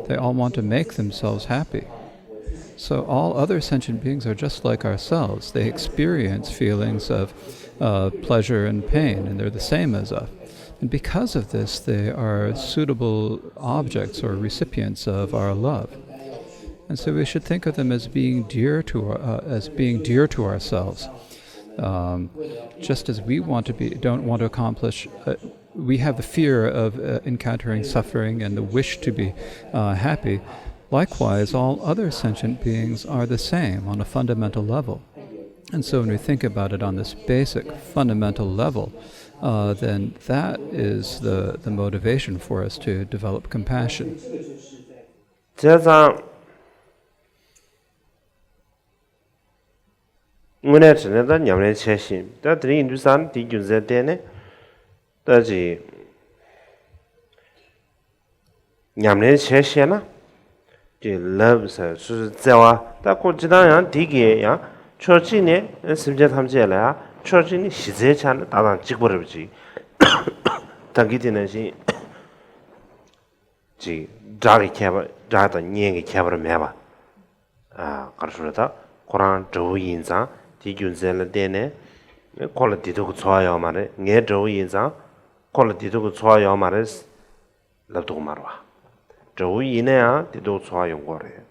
They all want to make themselves happy. So all other sentient beings are just like ourselves. They experience feelings of uh, pleasure and pain, and they're the same as us. And because of this, they are suitable objects or recipients of our love. And so we should think of them as being dear to our, uh, as being dear to ourselves. Um, just as we want to be, don't want to accomplish uh, we have the fear of uh, encountering suffering and the wish to be uh, happy. Likewise, all other sentient beings are the same on a fundamental level. And so, when we think about it on this basic fundamental level, uh, then that is the, the motivation for us to develop compassion. བྱས་ཙང་དངོས་གནས་དྲང་གནས་ད་ཉམས་ལེན་བྱས་ཤིང་ད་དེ་རིང་ཡིན་དུས་ཙང་དེའི་རྒྱུ་མཚན་བརྟེན་ནས་ད་ཅིག་ ཉམས་ལེན་བྱས་ཤེས་ན། དེ་ལབ་ཟེར་སོ་སོའི་བརྩེ་བ་ད་ཁོ་ཅི་ལྟར་ཡང་དེ་གིས་ཡང་ཕྱོགས་གཅིག་ནས་སེམས་ཅན་ཐམས་ཅད་ལ་ཡང་ཕྱོགས་གཅིག་ནས་གཞི་རྩའི་ཆ་ནས་བདག་དང་གཅིག་པ་རེད་པ་ཅིག་ད་གིན་དེ་ནང་བཞིན་ཅིག་སྒྲ་གི་ཁྱད་པར་སྒྲ་དང་བརྙན་གྱི་ཁྱད་པར་མེད་པ། ཨ་ག་རེ་ཞུ་རེད་ད། ཁོ་རང་དགྲ་བོ་ཡིན་ཙང་དེའི་རྒྱུ་མཚན་ལ་བརྟེན་ནས་ཁོ་ལ་བདེ་སྡུག་གི་ཚོར་བ་ཡོད་མ་རེད། ངའི་དགྲ་བོ་ཡིན་ཙང་ཁོ་ལ་བདེ་སྡུག་གི་ཚོར་བ་ཡོད་མ་རེད་ལབ་ཐུབ་ཀྱི་མ་རེད་བ། དགྲ་བོ་ཡིན་ན་ཡང་བདེ་སྡུག་གི་ཚོར་བ་ཡོང་གི་རེད།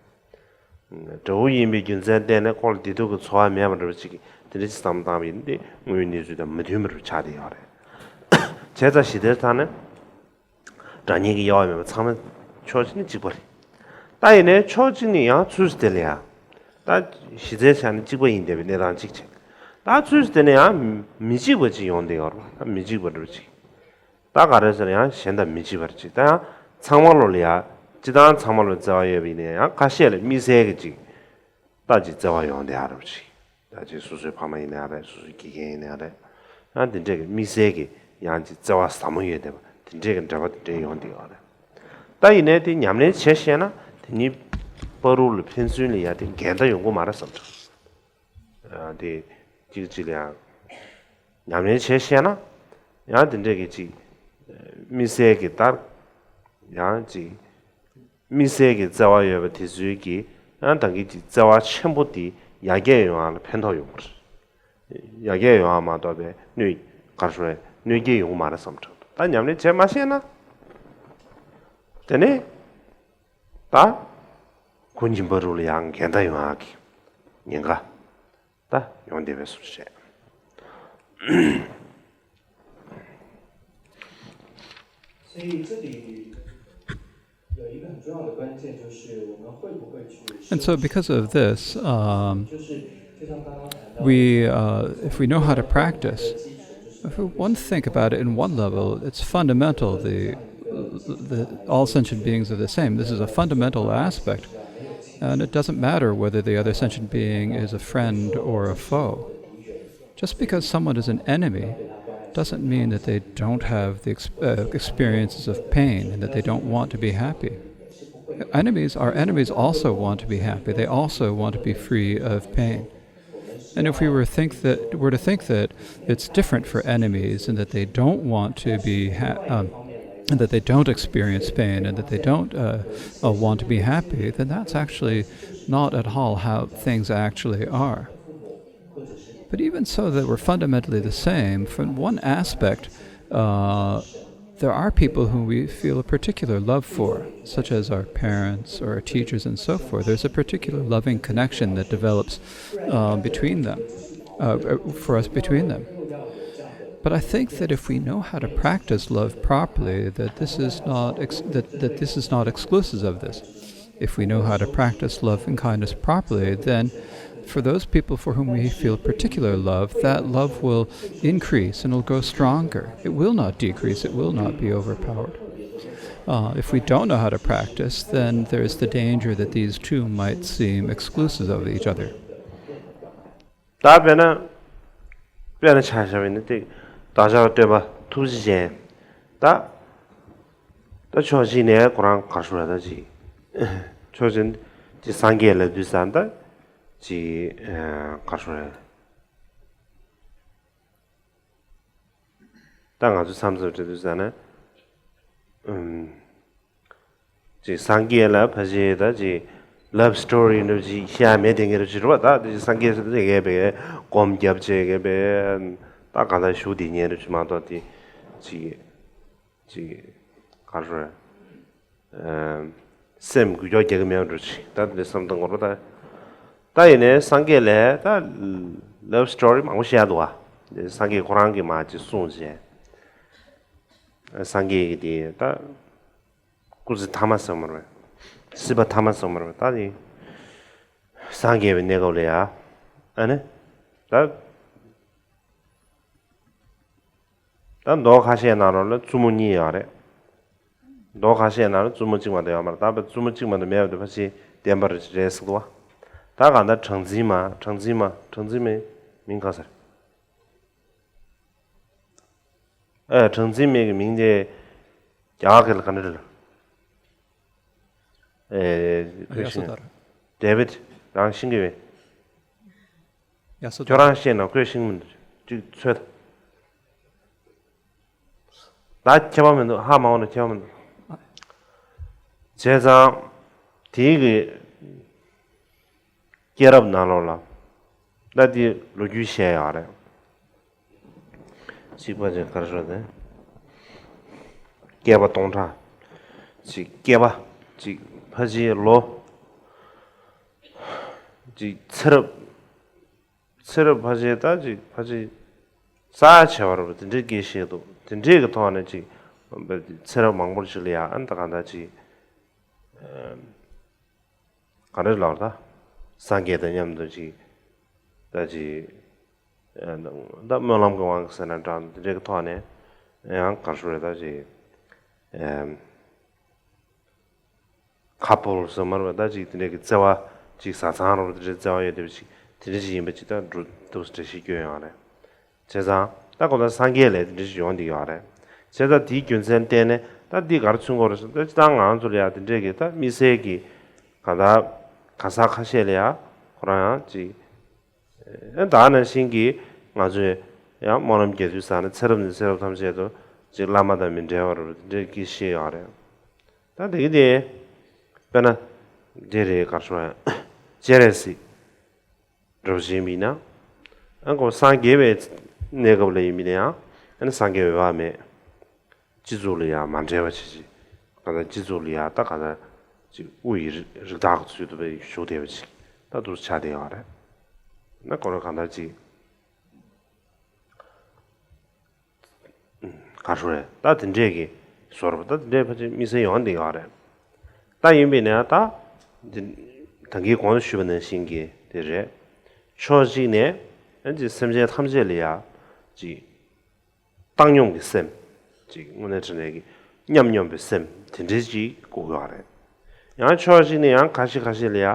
དགྲ་བོ་ཡིན་པའི་རྒྱུ་མཚན་བརྟེན་ནས་ཁོ་ལ་བདེ་སྡུག་གི་ཚོར་བ་མེད་པ་འདྲ་བ་ཅིག་དེ་འདྲ་ཅིག་བསམ་བློ་བཏང་བ་ཡིན་ན་དེ་དངོས་ཡོད་གནས་ཚུལ་དང་མི་མཐུན་པ་རུ་ཆགས་བསྡད་ཡོད་རེད། བྱས་ཙང་ཞི་བདེའི་ཐོག་ནས། སྒྲ་བརྙན་གྱི་དབྱེ་བ་མེད་པ་ཚང་མ་ཕྱོགས་གཅིག་ནས་གཅིག་པ་རེད། ད་ཡིན་ནའི་ཕྱོགས་གཅིག་ནས་ཡང་ཚུལ་དེ་ལ་ཡང་། ད་གཞི་རྩའི་ཆ་ནས་གཅིག་པ་ཡིན་བསྡད་པའི་གནས་སྟངས་གཅིག་བྱས། ད་ཚུལ་དེ་ནས་ཡང་མི་གཅིག་པ་ཅིག་ཡོང་བསྡད་ཡོད་རེད་བ། ད་མི་གཅིག་པ་འདྲ་བ་ཅིག་ད་ག་རེ་ཟེར་ཡང་གཞན་དང་མི་གཅིག་པ་རེད་ཅིག་ད་ཡང་ཚང་མ་ལོ་ལ་ཡང་སྤྱི་བཏང་ཚང་མ་ལོ་བརྩེ་བ་ཡོད་པ་ཡིན་ནའི་ཡང་ཁ་ཤས་ལ་དམིགས་བསལ་གྱི་ཅིག་ད་ཅིག་བརྩེ་བ་ཡོང་བསྡད་ཡོད་རེད་བ་ཅིག་ད་ཅིག་སོ་སོའི་ཕ་མ་ཡིན་ན་ཡང་རེད། སོ་སོའི་དགེ་རྒན་ཡིན་ན་ཡང་རེད། ཡང་དེ་འདྲས་ཀྱི་དམིགས་བསལ་གྱི་ཡང་ཅིག་བརྩེ་བ་ཟབ་མོ་ཡོད་བསྡད་པ་དེ་འདྲས་ཀྱི་འབྲེལ་བ་དེ་འདྲས་ཡོང་བསྡད་ཡོད་རེད། ད་ཡིན་ནའི་དེ་ཉམས་ལེན་བྱས་ཤེས་ན་དེ་གཉིས་བར་དུ་ལ་ཕན་ཚུན་ལ་ཡང་དེ་འགལ་ཟླ་ཡོང་གི་མ་རེད་བསམ་བྱུང་། ཨ་དེ་གཅིག་གཅིག་ལ་ཡང་ཉམས་ལེན་བྱས་ཤེས་ན་ཡང་དེ་འདྲས་ཀྱི་ཅིག་དམིགས་བསལ་གྱི་ལྟར་ཡང་ཅིག་དམིགས་བསལ་གྱི་བརྩེ་བ་ཡོད་པ་དེ་ཚོའི་གི་ཡང་ད་གིན་གྱི་བརྩེ་བ་ཆེན་པོ་དེ་ཡར་རྒྱས་ཡོང་བ་ལ་ཕན་ཐོགས་ཡོང་གི་རེད། ཡར་རྒྱས་ཡོང་བ་མ་གཏོགས་པའི་གནོད་ག་རེ་ཞུ་དགོས་རེད། གནོད་སྐྱེལ་ཡོང་གི་མ་རེད་བསམ་དྲན་འདུག་ད་ཉམས་ལེན་བྱས་མ་ཤེས་ན། དེ་ནས་ད་ཁོ་གཉིས་བར་དུ་ལ་ཡང་འགལ་ཟླ་ཡོང་ཡག་གི་ཉེན་ཁ་ད་ཡོང་བསྡད་པའི་བཟོ་འདྲ་རེད། 所以这里有一个很重要的关键，就是我们会不会去 And so, because of this, um, 就是就像刚刚谈到的， we, uh, if we know how to practice, 基础就是 if we want to think about it in one level, it's fundamental. The, the all sentient beings are the same. This is a fundamental aspect, and it doesn't matter whether the other sentient being is a friend or a foe. Just because someone is an enemy doesn't mean that they don't have the ex- uh, experiences of pain and that they don't want to be happy. Enemies, our enemies also want to be happy. They also want to be free of pain. And if we were think that were to think that it's different for enemies and that they don't want to be ha- um, and that they don't experience pain and that they don't uh, uh, want to be happy, then that's actually not at all how things actually are. But even so, that we're fundamentally the same. From one aspect, uh, there are people whom we feel a particular love for, such as our parents or our teachers and so forth. There's a particular loving connection that develops uh, between them, uh, for us between them. But I think that if we know how to practice love properly, that this is not ex- that, that this is not exclusive of this. If we know how to practice love and kindness properly, then for those people for whom we feel particular love, that love will increase and will grow stronger. It will not decrease, it will not be overpowered. Uh, if we don't know how to practice, then there is the danger that these two might seem exclusive of each other. ད་དཔེར་ན། དཔེར་ན་ཆ་བཞག་པ་ཡིན་ན་དེ་བདག་ཅག་སྟོན་པ་ཐུགས་རྗེ་ཅན། ད། ད་ཕྱོགས་གཅིག་ནས་ཁོ་རང་ག་རེ་ཞུ་ར་ད་ཅིག་ཕྱོགས་གཅིག་ཅིག་སངས་རྒྱས་ལབ་དུས་ཙང་ད་ཅིག་ག་རེ་ཞུ་ར། ད་ང་ཚོ་མཚམས་མཚམས་བྲིས་དུས་ཙང་ན། ཨུམ། ཅིག་སངས་རྒྱས་ལ་ཕལ་ཆེར་ད་ཅིག་love story འདྲ་ཅིག་བཤད་ཡ་མེད་དེ་ངེས་རུ་ཅིག་རེད་བ། ད་དེ་སངས་རྒྱས་ཟེར་དེ་ངས་བས་སྒོམ་རྒྱབ་བྱས་ངས་བས་ད་གང་ལྟར་བཞུགས་དེ་ཉན་རུ་ཅིག་མ་གཏོགས་དེ་ཅིག་ཅིག་ག་རེ་ཨ་སེམས་འགུལ་སྐྱོད་རྒྱག་གི་མེད་འགྲོ་ཅིག་ད་དེ་བསམ་བཏང་དགོས་རེད་ད། ད་ཡིན་ནའི་སངས་རྒྱས་ལས་ད་love story མང་པོ་བཤད་འདུག་བ། དེ་སངས་རྒྱས་ཁོ་རང་གིས་མ་ཅིག་གསུངས་བྱས། སངས་རྒྱས་ཀྱི་དེ་ད། སྐུ་ཚེ་ཐ་མ་ཟེར་མ་རེད། སྲིད་པ་ཐ་མ་ཟེར་མ་རེད། ད་ནི་སངས་རྒྱས་པའི་གནས་སྐབས་ལ་ཡ། ཨ་ནི། ད། ད་མདོ་ཁ་ཤས་ནང་ལོགས་ལ་བཙུན་མོ་གཉིས་ཡོད་རེད། མདོ་ཁ་ཤས་ནང་ལ་བཙུན་མོ་གཅིག་མ་གཏོགས་ཡོད་མ་རེད། ད་བཙུན་མོ་གཅིག་མ་གཏོགས་མེད་པ་དེ་ཕལ་ཆེར་བདེན་པ་རེད་ཟེར་གི་འདུག་བ། ད་གང་ལྟར་གྲངས་འཛིན་མ་གྲངས་འཛིན་མ་གྲངས་འཛིན་མའི་མིང་ག་ཟེར། ཨེ་གྲངས་འཛིན་མའི་གི་མིང་དེ་རྒྱ་གར་སྐད་ལ་ག་འདྲ་རེད། ཨེ། ཁོས་ཤེས། ཡ་སོ་དར། ཌེ་བིད། རང་ཤེས་ཀྱི་མེད། ཡ་སོ་དར། ཁྱོད་རང་ཤེས་ན་ཁོས་ཤེས་ཀྱི་མི་འདུག་ཅིག་འཚོལ་དང་། ད་ཁྱད་པར་མི་འདུག་ཧ་མ་གོ་ན་ཁྱད་པར་མི་འདུག་བྱས་ཙང་། དེའི་གི་སྐྱེས་རབས་ནང་ལོགས་ལ། ད་དེ་ལོ་རྒྱུས་བཤད་ཡོད་རེད། གཅིག་པ་ཅིག་གར་ཤོར་ཏེ། བསྐལ་པ་སྟོང་ཕྲག་ཅིག་བསྐལ་པ་ཅིག་ཕལ་ཆེར་ལོ་ཅིག་ཚེ་རབས། ཚེ་རབས་ཕལ་ཆེར་ད་ཅིག་ཕལ་ཆེར་ས་ཡ་བྱེ་བ་རེད་པ། དེ་འདྲའི་སྐད་བཤད་འདུག་དེ་འདྲའི་གི་ཐོག་ནས་ཅིག་ཚེ་རབས་མང་པོ་ཞིག་ལ་ཡ་ཨ་ནི་ད་གང་ལྟར་ཅིག་ག་རེ་ལབ་ད། སངས་རྒྱས་དང་མཉམ་དུ་ཅིག་ད་ཅིག་ད་སྨོན་ལམ་གྱི་དབང་གིས་ཟེར་ན་འདྲ། དེ་འདྲའི་གི་ཐོག་ནས་ཡང་གར་ཤོར་རེད། ད་ཅིག་ཁ་ཕོར་ཟེར་མ་རེད་པ། ད་ཅིག་དེ་འདྲའི་གི་བརྩེ་བ་ཅིག་བཟའ་ཚང་རོ། དེ་འདྲའི་བརྩེ་བ་ཡོད་བསྡད་པ་ཅིག་དེ་འདྲ་ཅིག་ཡིན་པ་ཅིག་ད་འགྲོ་འདུག་འགྲེལ་བཤད་སྐྱོན་ཡོང་རེད། བྱས་ཙང་ད་ཁོ་ད་སངས་རྒྱས་ལས་དེ་འདྲ་ཞིག་ཡོང་བསྡད་ཡོད་རེད། བྱས་ཙང་དེའི་རྒྱུ་མཚན་བརྟེན་ནས་ད་འདི་ག་རེ་མཚོན་གྱི་ཡོད་རེད་ཟེར་ན། ད་སྤྱིར་བཏང་ང་རང་ཚོ་ལ་ཡ་དེ་འདྲས་ཀྱི་ད་དམིགས་བསལ་གྱི་གང་ལྟར་གང་ཟག་ཁ་ཤས་ལ་ཡ་ཁོ་རང་ཡང་ཅིག་ཨེ་ད་ནང་བཞིན་གྱི་ང་ཚོས་ཡང་སྨོན་ལམ་རྒྱག་དུས་ཙ་ན་ཚེ་རབས་ནས་ཚེ་རབས་ཐམས་ཅད་དུ་ཅིག་བླ་མ་དང་མི་འབྲལ་བར་དེ་འདྲས་ཀྱི་བཤད་ཡོད་རེད། ད་དེ་གི་དེ་དཔེར་ན་འདི་རེད། ག་རེ་ཞུ་དགོས་ཡ། སྤྱན་རས་གཟིགས། འདྲ་བོ་ཞིག་ཡིན་ན། ཨ་ཁོ་སངས་རྒྱས་པའི་གནས་སྐབས་ལ་ཡིན་པ་ཡིན་ན་ཡང་། ཨ་ནི་སངས་རྒྱས་པའི་བར་མེད། སྤྱི་གཙུག་ལ་ཡང་མ་འབྲལ་བ་བྱེད་ཅིག་གང་ལྟར་སྤྱི་གཙུག་ལ་ཡང་ད་གང་ལྟར་ཅིག་དབུ་ཡི་རི་རི་དྭགས་ཀྱི་ཚུལ་དུ་བཞུགས་བསྡད་པ་ཅིག་ད་འདུག་ཆགས་བསྡད་ཡོད་རེད། ན་ཁོ་རང་གང་ལྟར་ཅིག་ག་རེ་རེད། ད་དེ་འདྲས་ཀྱི་བཟོ་འདྲ་པོ། ད་དེ་འདྲས་ཕལ་ཆེར་དམིགས་བསལ་ཡོང་བསྡད་ཡོད་རེད། ད་ཡིན་པས་ན་ད་འདི་ད་གིན་གོང་དུ་ཞུས་པ་ནང་བཞིན་གྱི་དེ་རེད། ཕྱོགས་གཅིག་ནས་ཨ་ཅིག་སེམས་ཅན་ཐམས་ཅད་ལ་ཡ་ཅིག་བཏང་སྙོམས་ཀྱི་སེམས། ཅིག་དངོས་གནས་དྲང་གནས་ཀྱི་ཉམས་མྱོང་པའི་སེམས་དེ་འདྲས་ཅིག་དགོས་ཀྱི་ཡོད་རེད། ཡང་ཕྱོགས་གཅིག་ནས་ཡང་ཁ་ཤས་ཁ་ཤས་ལ་ཡ་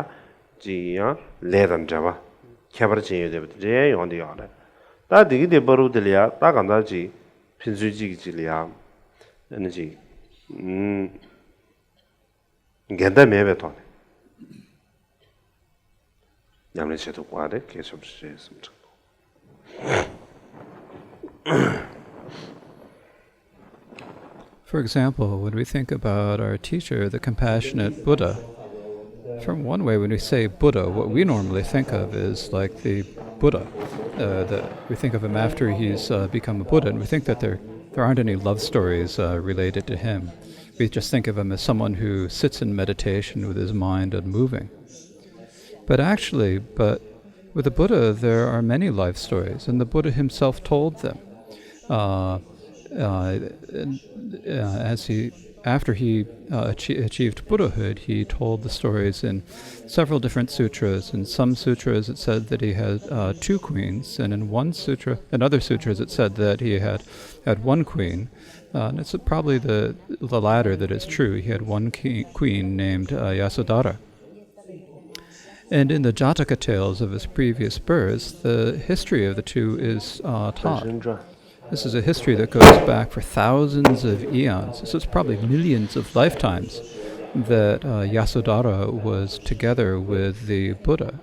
ཅིག་ཡང་ལས་དང་འབྲེལ་བ་ཁྱད་པར་ཅན་ཡོད་བསྡད་པ་དེ་འདྲས་ཡོང་བསྡད་ཡོད་རེད། ད་དེ་གི་དེ་བར་དུ་དེ་ལ་ཡ་ད་གང་ལྟར་ཅིག་ཕན་ཚུན་གཅིག་གིས་གཅིག་ལ་ཡ་ཨ་ནི་ཅིག་ཨུམ། འགལ་ཟླ་མེད་པའི་ཐོག་ནས་ཉམས་ལེན་བྱེད་ཐུབ་པ་དེ་གལ་ཆེན་པོ་ཞིག་རེད་བསམ་དྲན། For example, when we think about our teacher, the compassionate Buddha, from one way, when we say Buddha, what we normally think of is like the Buddha. Uh, the, we think of him after he's uh, become a Buddha, and we think that there, there aren't any love stories uh, related to him. We just think of him as someone who sits in meditation with his mind unmoving. But actually, but with the Buddha, there are many life stories, and the Buddha himself told them. Uh, uh, and, uh, as he, after he uh, achie- achieved Buddhahood, he told the stories in several different sutras. In some sutras, it said that he had uh, two queens, and in one sutra, in other sutras, it said that he had had one queen. Uh, and it's probably the the latter that is true. He had one king, queen named uh, Yasodhara. And in the Jataka tales of his previous births, the history of the two is uh, taught. This is a history that goes back for thousands of eons, so it's probably millions of lifetimes, that uh, Yasodhara was together with the Buddha.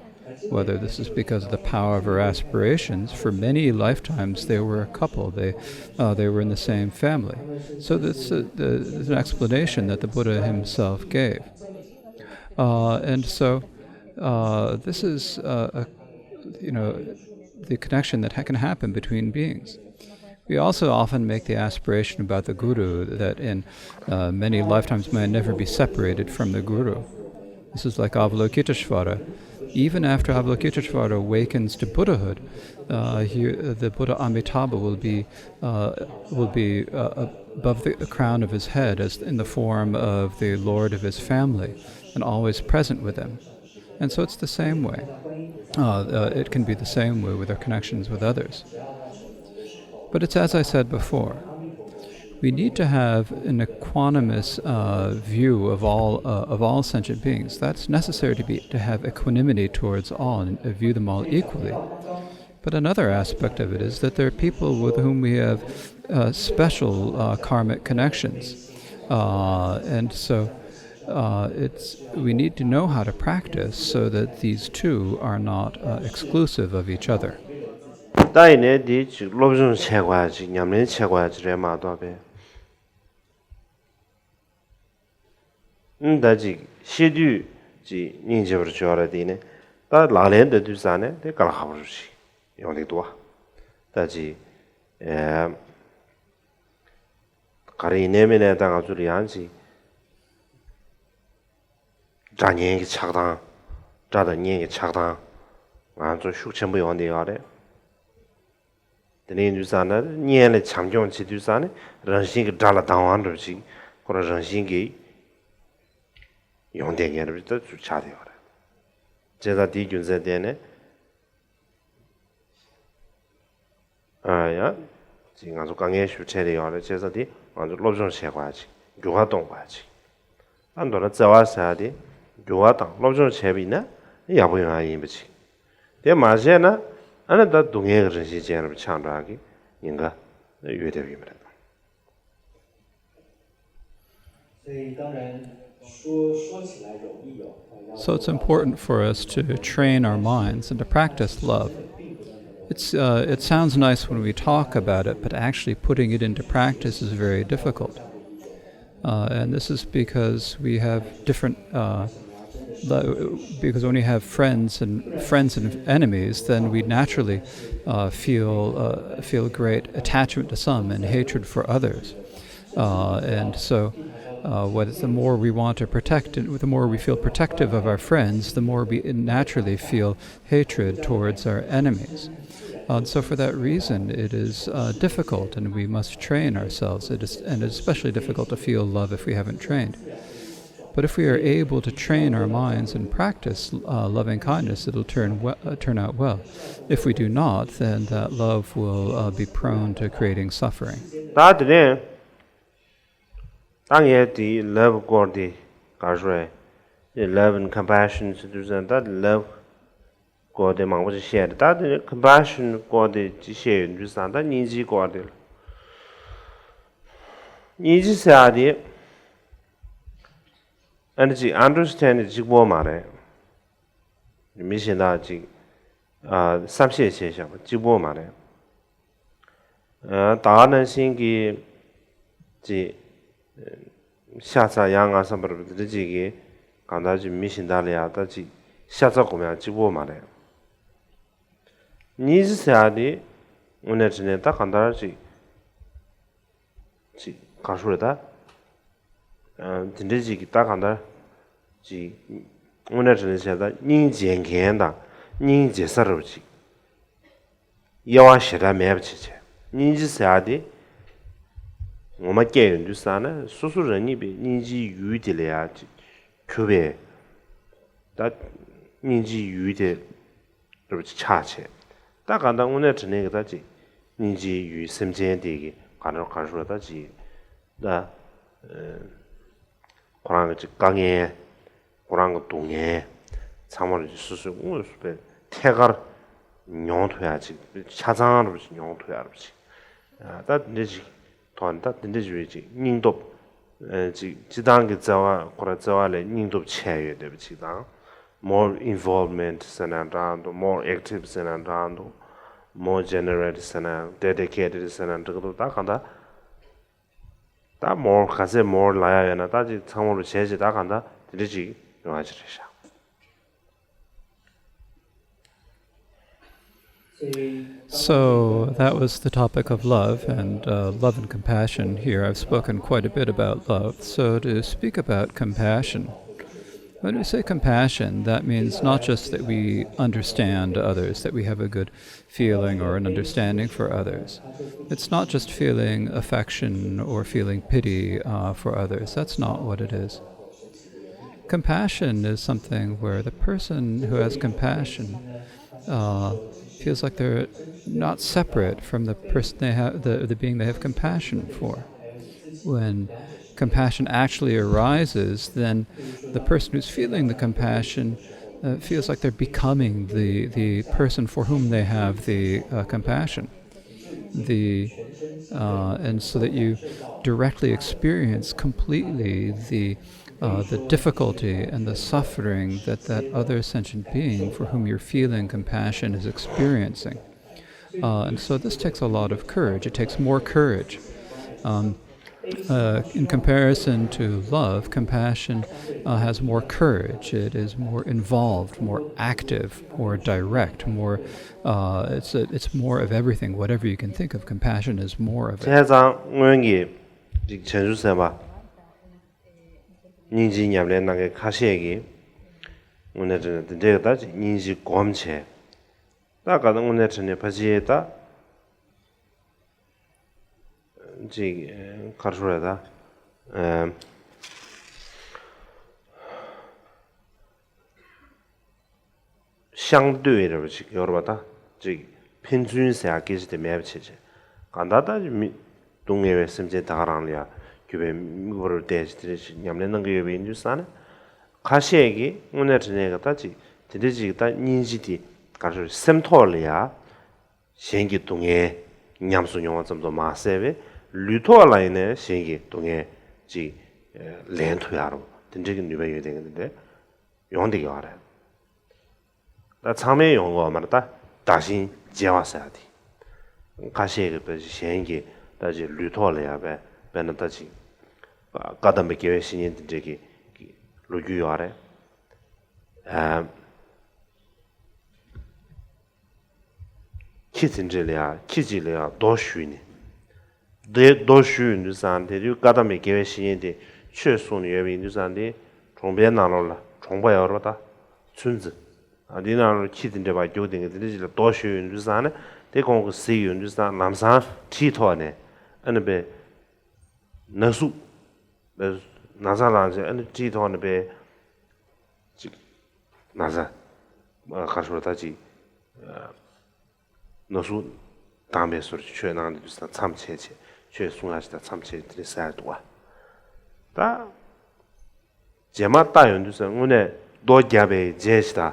Whether this is because of the power of her aspirations, for many lifetimes they were a couple. They, uh, they were in the same family. So this, uh, the, there's an explanation that the Buddha himself gave. Uh, and so uh, this is, uh, a, you know, the connection that ha- can happen between beings. We also often make the aspiration about the guru that in uh, many lifetimes man never be separated from the guru. This is like Avalokiteshvara. Even after Avalokiteshvara awakens to Buddhahood, uh, he, the Buddha Amitabha will be uh, will be uh, above the crown of his head as in the form of the lord of his family and always present with him. And so it's the same way. Uh, uh, it can be the same way with our connections with others. But it's as I said before. We need to have an equanimous uh, view of all uh, of all sentient beings. That's necessary to be to have equanimity towards all and uh, view them all equally. But another aspect of it is that there are people with whom we have uh, special uh, karmic connections. Uh, and so Uh, it's, we need to know how to practice so that these two are not uh, exclusive of each other. ད་ཡིན་ནའི་འདི་ཅིག་སློབ་སྦྱོང་བྱེད་དགོས་ཡ་ཅིག་ཉམས་ལེན་བྱེད་དགོས་ཡ་ཅིག་རེད་མ་གཏོགས་པས། ཨུམ་ད་ཅིག་ཤེས་དུས་ཅིག་སྙིང་རྗེ་བར་སྦྱོར་ར་དེ་ནས་ད་ལག་ལེན་བསྟར་དུས་ཙང་ནས་དེ་དཀའ་ལས་ཁག་པོ་ཞིག་ཡོང་གི་འདུག་བ། ད་ཅིག་ཨེ། ག་རེ་ཡིན་ནའི་མིན་ནའི་ད་ང་ཚོ་ལ་ཡང་ཅིག་དགྲ་གཉེན་གྱི་ཆགས་སྡང་། དགྲ་དང་གཉེན་གྱི་ཆགས་སྡང་ང་ཚོ་ཤུགས་ཆེན་པོ་ཡོང་བསྡད་ཡོད་རེད། དེ་ནས་ཡིན་དུས་ཙང་ན་གཉེན་ལ་བྱམས་སྐྱོང་བྱེད་དུས་ཙང་ནས་རང་བཞིན་གྱིས་དགྲ་ལ་སྡང་བ་འདྲ་བོ་ཞིག་ཁོ་རང་རང་བཞིན་གྱིས་ཡོང་བསྡད་མཁན་འདྲ་བོ་ཞིག་ད་ཚུར་ཆགས་བསྡད་ཡོད་རེད། བྱས་ཙང་དེའི་རྒྱུ་མཚན་བརྟེན་ནས། ཨ་ཡ། ཅིག་ང་ཚོ་དཀའ་ངལ་ཞིག་འཕྲད་བསྡད་ཡོད་རེད། བྱས་ཙང་དེ་ང་ཚོ་སློབ་སྦྱོང་བྱེད་དགོས་ཡ་ཅིག་འགྱུར་བ་གཏོང་དགོས་ཡ་ཅིག་ཨ་མདོར་ན་བརྩེ་བ་ཟེར་ཡ་དེ་འགྱུར་བ་དང་སློབ་སྦྱོང་བྱས་པ་ཡིན་ན་ཡག་པོ་ཡོང་ཡ་ཡིན་པ་ཅིག་དེ་མ་བྱས་ན་ཨ་ནི་ད་སྡུག་བསྔལ་གྱི་རང་བཞིན་ཅན་རུ་ཆགས་འགྲོ་ཡ་གི་ཉེན་ཁ་ཡོད་བསྡད་པ་ཡིན་པ་རེད། 所以当然说说起来容易哦。 So it's important for us to train our minds and to practice love. It's, uh, it sounds nice when we talk about it, but actually putting it into practice is very difficult. Uh, and this is because we have different, uh, because when we have friends and friends and enemies, then we naturally uh, feel uh, feel great attachment to some and hatred for others. Uh, and so, uh, what, the more we want to protect, the more we feel protective of our friends, the more we naturally feel hatred towards our enemies. And so, for that reason, it is uh, difficult, and we must train ourselves. It is, and it's especially difficult to feel love if we haven't trained. But if we are able to train our minds and practice uh, loving kindness, it'll turn, we- uh, turn out well. If we do not, then that love will uh, be prone to creating suffering. ད་དེ་ནས་ད་ངས་དེའི་love་སྐོར་དེ་ག་རེ་ཞུ་དགོས་རེད། love and compassion་ཟེར་དུས་ཙང་ད་love་སྐོར་དེ་མང་པོ་ཞིག་བཤད་རེད། ད་དེ་ནས་compassion་སྐོར་དེ་ཅིག་བཤད་ཡོང་དུས་ཙང་ད་སྙིང་རྗེའི་སྐོར་དེ་ལ། སྙིང་རྗེ་ཟེར་ཡ་དེ་ཨ་ནི་ཅིག་understand་གཅིག་པོ་མ་རེད། མི་གཞན་དག་ཅིག་ཨ་བསམ་ཤེས་བྱས་བཞག་པ་གཅིག་པོ་མ་རེད། ཨ་ད་ག་ནང་བཞིན་གྱི་ཅིག་ཤ་ཚ་ཡ་ང་བསམ་པར་འདི་འདྲ་ཅིག་གིས་གང་ལྟར་ཅིག་མི་གཞན་དག་ལ་ཡ་ད་ཅིག་ཤ་ཚ་སྒོམ་ཡ་གཅིག་པོ་མ་རེད། སྙིང་རྗེ་ཟེར་ཡ་དེ་དངོས་གནས་དྲང་གནས་ད་གང་ལྟར་ཅིག་ཅིག་ག་རེ་ཞུ་རེད་ད། ཨ་དེ་འདྲ་ཅིག་གི་ད་གང་ལྟར་ཅིག་དངོས་གནས་དྲང་གནས་བྱས་ད་སྙིང་རྗེ་མཁན་དང་སྙིང་རྗེ་ས་རུ་ཅིག་དབྱེ་བ་ཞེ་དྲག་མེད་པ་ཅིག་བྱས། སྙིང་རྗེ་ཟེར་ཡ་དེ་ངོ་མ་སྐྱེས་ཡོང་དུས་ཙང་ན་སོ་སོ་རང་ཉིད་པའི་སྙིང་རྗེའི་ཡུལ་དེ་ལ་ཡ་ཅིག་གྱུར་པའི་ད་སྙིང་རྗེའི་ཡུལ་དེ་རུ་ཆགས་བྱས། ད་གང་ལྟར་དངོས་གནས་དྲང་གནས་ཀྱི་ད་ཅིག་སྙིང་རྗེའི་ཡུལ་སེམས་ཅན་དེ་གི་ག་འདྲ་ག་འདྲ་ཞུ་ད་ཅིག་ད་ཁོ་རང་གི་ཅིག་དཀའ་ངལ་ཁོ་རང་གི་སྡུག་བསྔལ་ཚང་མ་རུ་ཅིག་སོ་སོའི་དངོས་སུ་པའི་ཐད་ཀར་མྱོང་ཐུབ་ཡ་ཅིག་ཆ་ཚང་རུ་ཅིག་མྱོང་ཐུབ་ཡ་རུ་ཅིག་ད་དེ་འདྲ་ཅིག་ཐོག་ནས་ད་དེ་འདྲ་ཞིག་ཡོད་ཅིག་སྙིང་སྟོབས། ཅིག་སྤྱི་བཏང་གི་བརྩེ་བ་ཁོ་ར་བརྩེ་བ་ལས་སྙིང་སྟོབས་ཆེ་ཡོད་བསྡད་པ་ཅིག་དང་། more involvement་ཟེར་ན་འདྲ་འདུག more active་ཟེར་ན་འདྲ་འདུག more generous་ཟེར་ན་dedicated་ཟེར་ན་འགྲིག་འདུག་ད་གང་ལྟར་ད་more་ག་ཚད་more་ལབ་ཡ་ཡོད་ན་ད་ཅིག་ཚང་མ་རུ་བྱས་ཅིག་ད་གང་ལྟར་དེ་འདྲ་ཅིག་ཡོང་ཡ་ཅིག་རེད་ཤག So that was the topic of love and uh, love and compassion here. I've spoken quite a bit about love. So to speak about compassion, when we say compassion, that means not just that we understand others, that we have a good feeling or an understanding for others. It's not just feeling affection or feeling pity uh, for others. That's not what it is. Compassion is something where the person who has compassion uh, feels like they're not separate from the person they have, the, the being they have compassion for. When compassion actually arises, then the person who's feeling the compassion uh, feels like they're becoming the, the person for whom they have the uh, compassion. The uh, and so that you directly experience completely the uh, the difficulty and the suffering that that other sentient being for whom you're feeling compassion is experiencing. Uh, and so this takes a lot of courage. It takes more courage. Um, uh, in comparison to love, compassion uh, has more courage. It is more involved, more active, more direct, more. Uh, it's a, it's more of everything. Whatever you can think of, compassion is more of it. བྱས་ཙང་སྔོན་གྱི་ཅིག་བྱང་ཆུབ་སེམས་དཔའ་སྙིང་རྗེའི་ཉམས་ལེན་གནང་མཁན་ཁ་ཤས་ཀྱིས་དངོས་གནས་དྲང་གནས་དེ་འདྲའི་ད་ཅིག་སྙིང་རྗེ་སྒོམ་བྱས། ད་ག་ད་དངོས་གནས་དྲང་གནས་ཕལ་ཆེར་ད་ཅིག་ག་རེ་ཞུ་རེད་ད། ཤང་ལྟོས་རེད་པ་ཅིག་ཡོད་རེད་པ། ད་ཅིག་ཕན་ཚུན་ཟེར་ཡག་སྐད་ཆ་དེ་མེད་པ་བྱས་བྱས། གང་ལྟར་ད་མི་སྡུག་བསྔལ་བའི་སེམས་ཅན་ད་ག་རང་ལ་ཡང་གུས་པས་མིག་དཔེར་བལྟས་བྱས་དེ་འདྲ་ཞིག་ཉམས་ལེན་གནང་གི་ཡོད་པ་ཡིན་དུས་ཙང་ནས། ཁ་ཤས་ཀྱིས་དངོས་གནས་དྲང་གནས་ཀྱི་ད་ཅིག་དེ་འདྲ་ཅིག་ད་སྙིང་རྗེ་དེ་ག་རེ་ཞུ་རེད། སེམས་ཐོག་ལ་ཡང་གཞན་གྱི་སྡུག་བསྔལ་ཉམས་སུ་མྱོང་བ་ཙམ་དུ་མ་ཟད་པའི་ལུས་ཐོག་ལ་ཡིན་ནའི་གཞན་གྱི་སྡུག་བསྔལ་ཅིག་ལེན་ཐུབ་ཡག་རུ་དེ་འདྲ་གི་ནུས་པ་ཡོད་དེ་གི་དེ་འདྲ་ཡོང་བསྡད་ཀྱི་ཡོད་རེད། ད་ཚང་མས་ཡོང་གི་ཡོད་མ་རེད། ད་བདག་གཞན་བརྗེ་བ་ཟེར་ཡག་དེ། ཁ་ཤས་ཀྱིས་དཔེ་གཞན་གྱི་ད་ཅིག་ལུས་ཐོག་ལ་ཡང་དཔེ་དཔེར་ན་ད་ཅིག་བཀའ་གདམས་པའི་དགེ་བའི་བཤེས་གཉེན་དེ་འདྲས་ཀྱི་ལོ་རྒྱུས་ཡོད་རེད། ཨ། ཁྱི་དེ་འདྲས་ལ་ཡང་ཁྱི་གཅིག་ལ་ཡང་རྡོ་གཞུས་ནས། དེ་རྡོ་གཞུས་ཡོང་དུས་ཙང་དེ་དུས་བཀའ་གདམས་པའི་དགེ་བའི་བཤེས་གཉེན་དེ་ཆོས་གསུངས་ནས་ཡོད་པ་ཡིན་དུས་ཙང་དེ་གྲོང་པའི་ནང་ལོགས་ལ་གྲོང་པ་ཡོད་རེད་པ། ད་ཚུན་ཚོད་ཨ་འདི་ནང་ལོགས་ཁྱི་དེ་འདྲས་ཕར་རྒྱུག་བསྡད་མཁན་དེ་འདྲས་ཅིག་ལ་རྡོ་གཞུས་ཡོང་དུས་ཙང་ནས་དེ་ཁོང་གིས་གཟིགས་ཡོང་དུས་ཙང་ལམ་སང་གྲི་ཐོགས་ནས་ཨ་ནི་པའི་ན་ཟུག་པའི་ན་ཚ་ལངས་བྱས་ཨ་ནི་གྲི་ཐོགས་ནས་པའི་ཅིག་ན་ཚ་ག་རེ་ཞུ་ད་ཅིག་ན་ཟུག་དྭངས་པའི་སོར་གྱི་ཆོས་གནང་དུས་ཙང་མཚམས་ཆད་བྱས་ཆོས་གསུང་ཡག་ཞིག་དང་མཚམས་ཆད་དེ་འདྲས་ཟེར་འདུག་བ། ད་རྗེས་མ་ལྟ་ཡོང་དུས་ཙང་དངོས་གནས་རྡོ་བརྒྱབ་པའི་རྗེས་ཤིག་ད།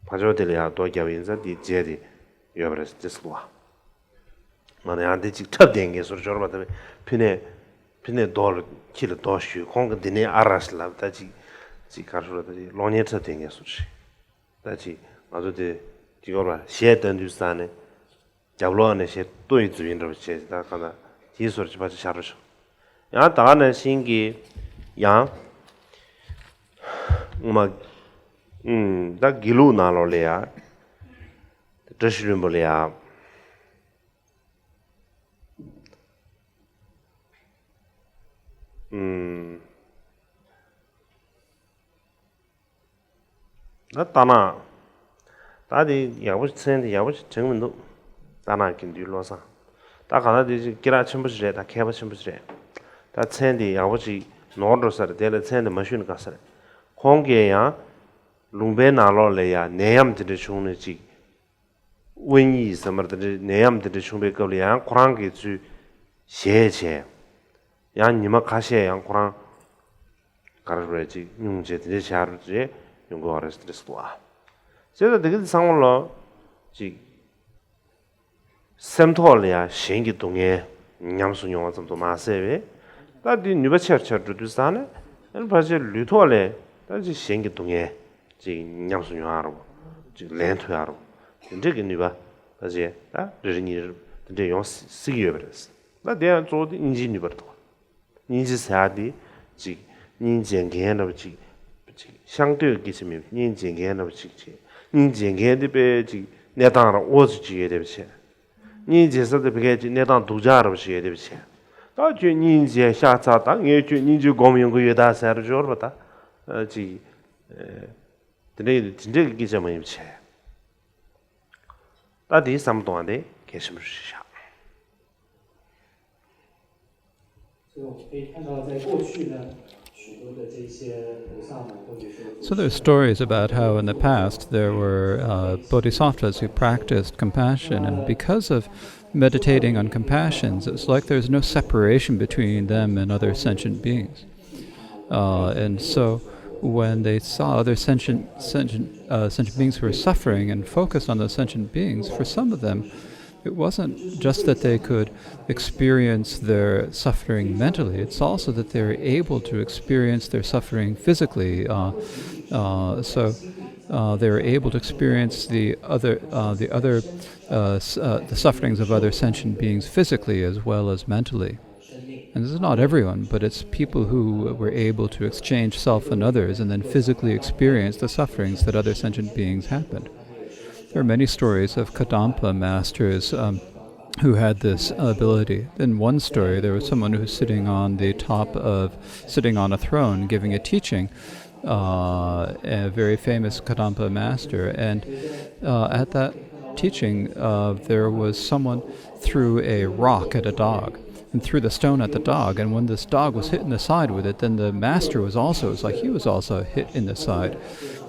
ཕར་ཕྱོགས་དེ་ལ་ཡང་རྡོ་བརྒྱབ་པ་ཡིན་ཙང་དེའི་རྗེས་དེ་ཡོད་པ་རེད་ཟེར་འདུག་བ། མ་ན་ཡང་དེ་ཅིག་འཁྲབ་བསྡད་མཁན་སོར་འབྱོར་བ་དེ་ཕི་ནས་ཕི་ནས་རྡོ་ལ་ཁྱི་ལ་རྡོ་གཞུས་ཁོང་གིས་འདི་ནས་ཨ་ར་ཞིག་ལབ་ད་ཅིག་ཅིག་ག་རེ་ཞུ་ད་ཅིག་གློག་བརྙན་འཁྲབ་བསྡད་མཁན་སོར་ཞིག་ད་ཅིག་ང་ཚོ་དེ་ཅིག་ཡོད་པ་གཞས་བཏོན་དུས་ཙང་ནས། རྒྱབ་ལོགས་ནས་ཞེ་ཏོ་ཡི་རྫུ་ཡིན་འདྲ་བ་བྱས་ད་གང་ལྟར་དེའི་སོར་གྱི་ཕར་ཆ་ཤར་རོ་ཤོག་ཡང་ད་ག་ནང་བཞིན་གྱི་ཡང་ངོ་མ་ཨུམ་ད་དགེ་ལུགས་ནང་ལོགས་ལ་ཡ་བཀྲ་ཤིས་ལྷུན་པོ་ལ་ཡ་ཨུམ། ད་ལྟ་ན། ད་དེ་ཡག་པོ་མཚན་དེ་ཡག་པོ་ཞིག་དྲན་མི་འདུག་ལྟ་ན་དགེ་འདུན་བློ་བཟང་། ད་གང་ལྟར་དེ་ཅིག་སྐྱེ་རགས་ཆེན་པོ་ཞིག་རེད། ད་མཁས་པ་ཆེན་པོ་ཞིག་རེད། ད་མཚན་དེ་ཡག་པོ་ཞིག་ནོར་འགྲོ་ས་རེད། དེ་ལ་མཚན་དེ་མ་ཞུས་ན་དགའ་ས་རེད། ཁོང་གིས་ཡང་ལུང་པའི་ནང་ལོགས་ལ་ཡང་ནད་ཡམས་དེ་འདྲ་བྱུང་ནས་ཅིག་དབེན་གཉིས་ཟེར་མར་དེ་འདྲ་ནད་ཡམས་དེ་འདྲ་བྱུང་པའི་སྐབས་ལ་ཡང་ཁོ་རང་གིས་ཚུར་ཞལ་བྱས། ཡང་ཉི་མ་ཁ་ཤས་ཡང་ཁོ་རང་ག་རེ་རེད་ཅིག་སྙུང་བྱས་དེ་འདྲ་བྱས་རེད་ཡོང་གི་ཡོད་རེད་ཟེར་འདྲ་ཟེར་འདུག་ཨ། བྱས་ཙང་དེ་ག་དེ་ཚང་མ་ལོ་ཅིག་སེམས་ཐོག་ལ་ཡང་གཞན་གྱི་སྡུག་བསྔལ་ཉམས་སུ་མྱོང་བ་ཙམ་དུ་མ་ཟད་པས་ད་དེ་ནུས་པ་ཆེར་ཆེར་འགྲོ་དུས་ཙང་ནས་ཨ་ནི་ཕལ་ཆེར་ལུས་ཐོག་ལས་ད་ཅིག་གཞན་གྱི་སྡུག་བསྔལ་ཅིག་ཉམས་སུ་མྱོང་ཡག་རུ་ཅིག་ལེན་ཐུབ་ཡག་རུ་དེ་འདྲས་ཀྱི་ནུས་པ་ད་ཅིག་ད་རེ་རེ་གཉིས་རེ་དེ་འདྲས་ཡོང་སྲིད་ཀྱི་ཡོད་པ་རེད། ད་དེ་ཡང་གཙོ་བོ་དེ་སྙིང་རྗེའི་ནུས་པ་རེད་དོ། སྙིང་རྗེ་ཟེར་ཡག་དེ་ཅིག་སྙིང་རྗེ་མཁན་འདྲ་བ་ཅིག་ཅིག་ཤང་སྟོད་སྐད་ཆ་མེད་པ་སྙིང་རྗེ་མཁན་འདྲ་བ་ཅིག་བྱས། སྙིང་རྗེ་མཁན་དེ་དཔེ་ཅིག་གནས་སྟངས་ར་འོ་ཙི་ཅིག་ཡོད་བསྡད་པ་བྱས། སྙིང་རྗེ་ས་དེ་བི་གས་ཀྱི་གནས་སྟངས་སྡུག་ཅག་ར་བ་ཞིག་ཡོད་དེ་བྱས། ད་ཁྱོད་སྙིང་རྗེ་ཤ་ཚ་ད་ངས་ཁྱོད་སྙིང་རྗེ་སྒོམ་ཡོང་གི་ཡོད་ད་ཟེར་འབྱོར་བ་ད། ཨ་ཅིག་ཨེ། དེ་འདྲ་ཡིན་དུས་དེ་འདྲ་གི་སྐད་ཆ་མ་ཡིན་པ་བྱས། ད་དེའི་བསམ་བློ་གཏོང་བ་དེ་གལ་ཆེན་པོ་ཞིག་ཤག So there are stories about how in the past there were uh, bodhisattvas who practiced compassion, and because of meditating on compassion, it's like there's no separation between them and other sentient beings. Uh, and so when they saw other sentient, sentient, uh, sentient beings who were suffering and focused on those sentient beings, for some of them, It wasn't just that they could experience their suffering mentally, it's also that they were able to experience their suffering physically. Uh, uh, so uh, they were able to experience the other, uh, the other, uh, s- uh, the sufferings of other sentient beings physically as well as mentally. And this is not everyone, but it's people who were able to exchange self and others and then physically experience the sufferings that other sentient beings happened. There are many stories of Kadampa masters um, who had this ability. In one story, there was someone who's sitting on the top of, sitting on a throne giving a teaching, uh, a very famous Kadampa master. And uh, at that teaching, uh, there was someone threw a rock at a dog and threw the stone at the dog. And when this dog was hit in the side with it, then the master was also, it's like he was also hit in the side.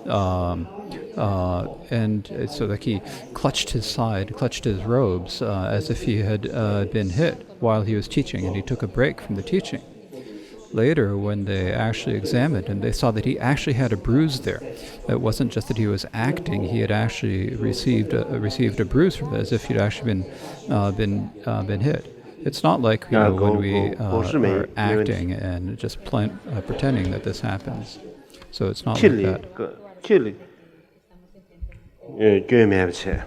Um, uh, and so, like, he clutched his side, clutched his robes uh, as if he had uh, been hit while he was teaching, and he took a break from the teaching. Later, when they actually examined him, they saw that he actually had a bruise there. It wasn't just that he was acting; he had actually received a, received a bruise from it, as if he'd actually been uh, been uh, been hit. It's not like you know when we uh, are acting and just plan, uh, pretending that this happens. So it's not like that. སྐྱོན་མེད་པ་བྱས།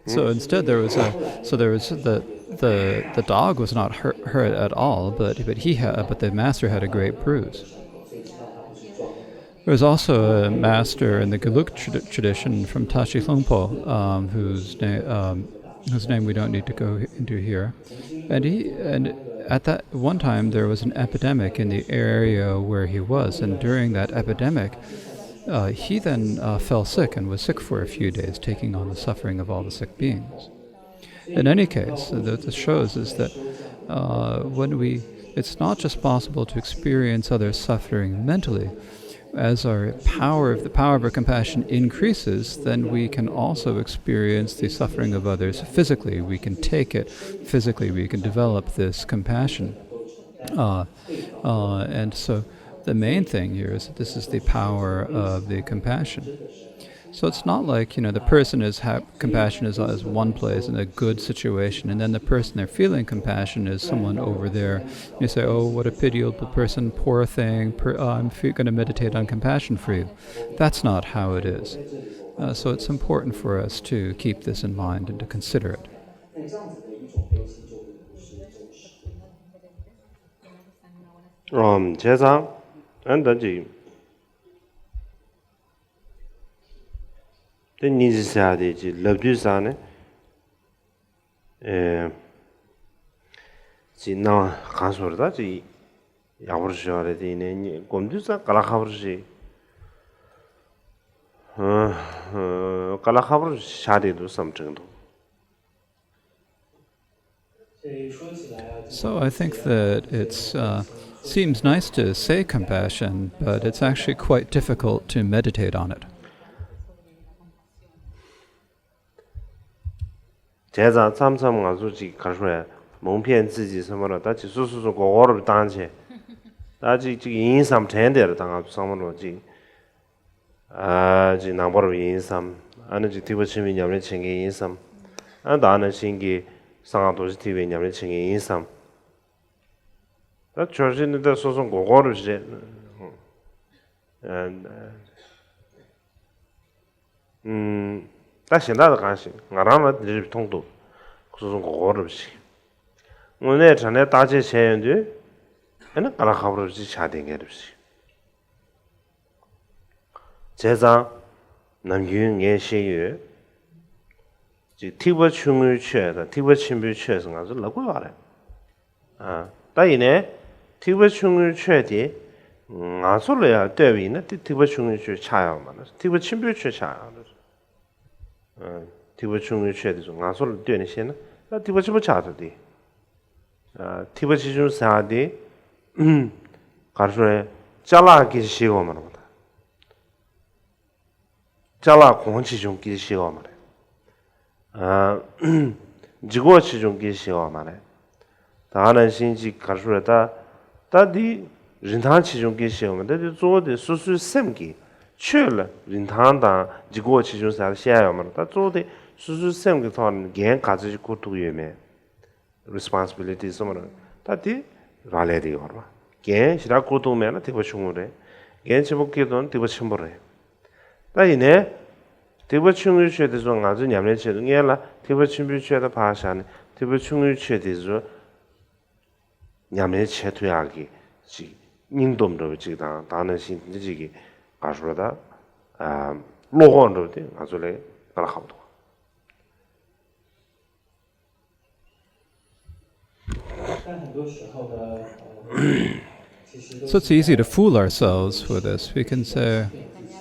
So instead, there was a so there was the the the dog was not hurt, hurt at all, but but he had but the master had a great bruise. There was also a master in the Gelug tra- tradition from Tashi Lhungpo, um, whose name um, whose name we don't need to go into here, and he and at that one time there was an epidemic in the area where he was, and during that epidemic, uh, he then uh, fell sick and was sick for a few days, taking on the suffering of all the sick beings. In any case, what this shows is that uh, when we, it's not just possible to experience others' suffering mentally. As our power, if the power of our compassion increases, then we can also experience the suffering of others physically. We can take it physically. We can develop this compassion. Uh, uh, and so the main thing here is that this is the power of the compassion. So it's not like, you know, the person is ha- compassion is, is one place in a good situation, and then the person they're feeling compassion is someone over there. You say, "Oh, what a pitiable person, poor thing. Per- uh, I'm fe- going to meditate on compassion for you." That's not how it is. Uh, so it's important for us to keep this in mind and to consider it. ཨམ་བྱས་ཙང་ཨ་ནི་ད་ཅིག་དེ་སྙིང་རྗེ་ཟེར་ཡ་དེ་ཅིག་ལབ་དུས་ཙང་ནས་ཨེ་ཅིག་སྣང་བ་གང་སོང་རེད། ད་ཅིག་ཡག་པོ་ཞིག་ཡོད་རེད། དེ་ཡིན་ནའི་སྒོམ་དུས་ཙང་དཀའ་ལས་ཁག་པོ་ཞིག་དཀའ་ལས་ཁག་པོ་ཆགས་བསྡད་འདུག་བསམ་དྲན་འདུག So I think that it uh, seems nice to say compassion, but it's actually quite difficult to meditate on it. བྱས་ཙང་མཚམས་མཚམས་ང་ཚོ་ཅིག་ག་རེ་ཞུ་ཡ། མོང་ཕན་ཙི་ཙི་ཚང་མ་ལ་ད་ཅིག་སོ་སོ་སོ་མགོ་སྐོར་བཏང་བྱས། ད་ཅིག་ཅིག་ཡིན་བསམ་དྲན་བསྡད་རེད། ད་ང་ཚོ་ཚང་མ་ལོ་ཅིག་ཨ་ཅིག་ནང་པ་རུ་ཡིན་བསམ། ཨ་ནི་ཅིག་ཐེག་པ་ཆེན་པོའི་ཉམས་ལེན་བྱེད་མཁན་ཡིན་བསམ། ཨ་ད་ཨ་ནི་བཞིན་གྱི་གསང་སྔགས་རྡོ་རྗེ་ཐེག་པའི་ཉམས་ལེན་བྱེད་མཁན་ཡིན་བསམ། ད་ཕྱོགས་གཅིག་ནས་ད་སོ་སོ་མགོ་སྐོར་རེད། ཨ་ཨ་ད་གཞན་དག་ལ་གང་ཞིག་ང་རང་ལ་འདི་རེད་མཐོང་འདུག་སོ་སོ་མགོ་སྐོར་རེད་ཞིག་དངོས་གནས་དྲང་གནས་བརྟག་དཔྱད་བྱས་ཡོང་དུས་ཨ་ནི་དཀའ་ལས་ཁག་པོ་རེད་ཅིག་ཆགས་བསྡད་མཁན་རེད་ཞིག་བྱས་ཙང་ནམ་རྒྱུན་ངས་བཤད་ཀྱི་ཡོད། ཅིག་ཐེག་པ་ཆུང་ངུའི་ཆོས་དང་ཐེག་པ་ཆེན་པོའི་ཆོས་ཟེར་ང་ཚོ་ལབ་དགོས་པ་རེད། ཨ་ད་ཡིན་ནའི་ཐེག་པ་ཆུང་ངུའི་ཆོས་དེ་ང་ཚོ་ལ་ཡང་ལྟོས་པ་ཡིན་ན་དེ་ཐེག་པ་ཆུང་ངུའི་ཆོས་ཆགས་ཡོད་མ་རེད། ཐེག་པ་ཆེན་པོའི་ཆོས་ཆགས་ཡོད་རེད། ཨ་ཐེག་པ་ཆུང་ངུའི་ཆོས་དེ་ཚོ་ང་ཚོ་ལ་ལྟོས་ནས་བཤད་ན་ད་ཐེག་པ་ཆེན་པོ་ཆགས་ཐུབ་དེ། ཨ་ཐེག་པ་ཆེ་ཆུང་ཟེར་བ་དེ་ག་རེ་ཞུ་རེད། ཅ་ལག་སྐད་ཆ་བཤད་དགོས་མ་རེད་པ། ད་ཅ་ལག་གོང་ཆེ་ཆུང་སྐད་ཆ་བཤད་དགོས་མ་རེད། ཨ་ལྗིད་ཁོག་ཆེ་ཆུང་སྐད་ཆ་བཤད་དགོས་མ་རེད། ད་ག་ནང་བཞིན་ཅིག་ག་རེ་ཞུ་རེད། ད་ད་འདི་རིན་ཐང་ཆེ་ཆུང་སྐད་ཆ་བཤད་དགོས་མ་རེད། ད་འདི་གཙོ་བོ་དེ་སོ་སོའི་སེམས་ཀྱི་ཆོས་ལ་རིན་ཐང་དང་ལྗིད་ཁོག་ཆེ་ཆུང་ཟེར་བཤད་ཡ་ཡོད་མ་རེད། ད་གཙོ་བོ་དེ་ སོ་སོའི་སེམས་ཀྱི་ཐོག་ནས་འགན་ག་ཚོད་ཅིག་འཁུར་ཐུབ་ཡོད་མེད། Responsibility གསུམ་རེད། ད་དེ་རག་ལས་དེ་ཡོད་རེད་བ། འགན་ཞེ་དྲག་འཁུར་ཐུབ་མེད་ན་ཐེག་པ་ཆུང་ངུ་རེད། འགན་ཆེན་པོ་འཁྱེར་ཐུབ་ན་ཐེག་པ་ཆེན་པོ་རེད། ད་ཡིན་ནའི། ཐེག་པ་ཆུང་ངུའི་ཆོས་དེ་ཚོ་ང་ཚོ་ཉམས་ལེན་བྱེད་དུས་སྔོན་ལ་ཐེག་པ་ཆེན་པོའི་ཆོས་ད་ཕར་བཞག་ནས་ཐེག་པ་ཆུང་ངུའི་ཆོས་དེ་ཚོ་ཉམས་ལེན་བྱེད་ཐུབ་ཡག་གི་ཅིག་སྙིང་སྟོབས་འདྲ་བོ་ཅིག་དང་ད་ནང་བཞིན་དེ་འདྲ་ཅིག་གི་ག་རེ་ཟེར་ད། བློ་ཁོག་འདྲ་བོ་དེ་ང་ཚོ་ལ་དཀའ་ལས་ཁག་པོ་འདུག So it's easy to fool ourselves with this. We can say,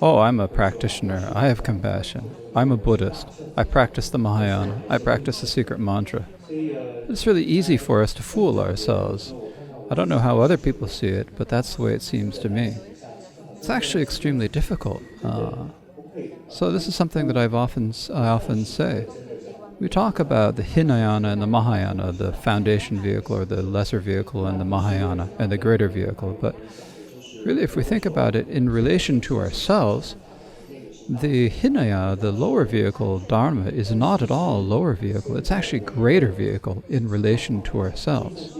"Oh, I'm a practitioner. I have compassion. I'm a Buddhist. I practice the Mahayana. I practice the secret mantra." It's really easy for us to fool ourselves. I don't know how other people see it, but that's the way it seems to me. It's actually extremely difficult. Uh, So this is something that I've often, I often say. We talk about the Hinayana and the Mahayana, the foundation vehicle or the lesser vehicle and the Mahayana and the greater vehicle. But really, if we think about it in relation to ourselves, the Hinayana, the lower vehicle, Dharma, is not at all a lower vehicle. It's actually a greater vehicle in relation to ourselves.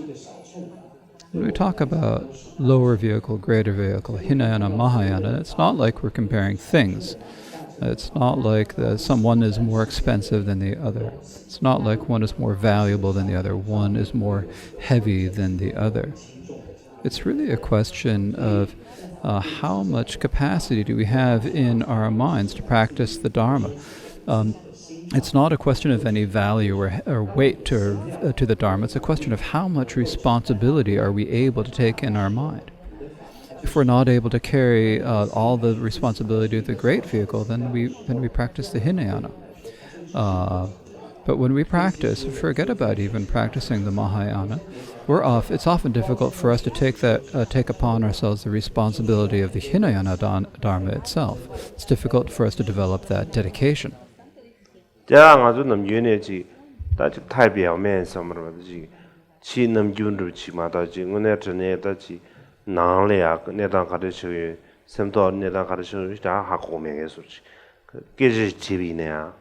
When we talk about lower vehicle, greater vehicle, Hinayana, Mahayana, it's not like we're comparing things. It's not like the, some one is more expensive than the other. It's not like one is more valuable than the other. One is more heavy than the other. It's really a question of uh, how much capacity do we have in our minds to practice the Dharma. Um, it's not a question of any value or, or weight to, uh, to the Dharma. It's a question of how much responsibility are we able to take in our mind. If we're not able to carry uh, all the responsibility of the great vehicle, then we, then we practice the Hinayana. Uh, but when we practice, forget about even practicing the Mahayana. We're off, it's often difficult for us to take that, uh, take upon ourselves the responsibility of the Hinayana Dharma itself. It's difficult for us to develop that dedication. དེ་ཡང་ང་ཚོ་ནམ་རྒྱུན་ནས་ཅིག་ད་ཅིག་ཐའི་བེའུ་མེན་བསམ་པ་རེད་བ། ད་ཅིག་ཕྱིའི་རྣམ་འགྱུར་འདྲ་བོ་ཅིག་མ་གཏོགས་ཅིག་དངོས་གནས་དྲང་གནས་ད་ཅིག་ནང་ལ་ཡང་གནས་སྟངས་ག་འདྲ་ཆགས་ཡོད། སེམས་ཐོག་གནས་སྟངས་ག་འདྲ་ཆགས་ཡོད་ད་ཧ་གོ་མེད་མཁན་བཟོ་འདྲ་ཅིག་སྐད་ཆ་ཞིག་དྲིས་པ་ཡིན་ན་ཡང་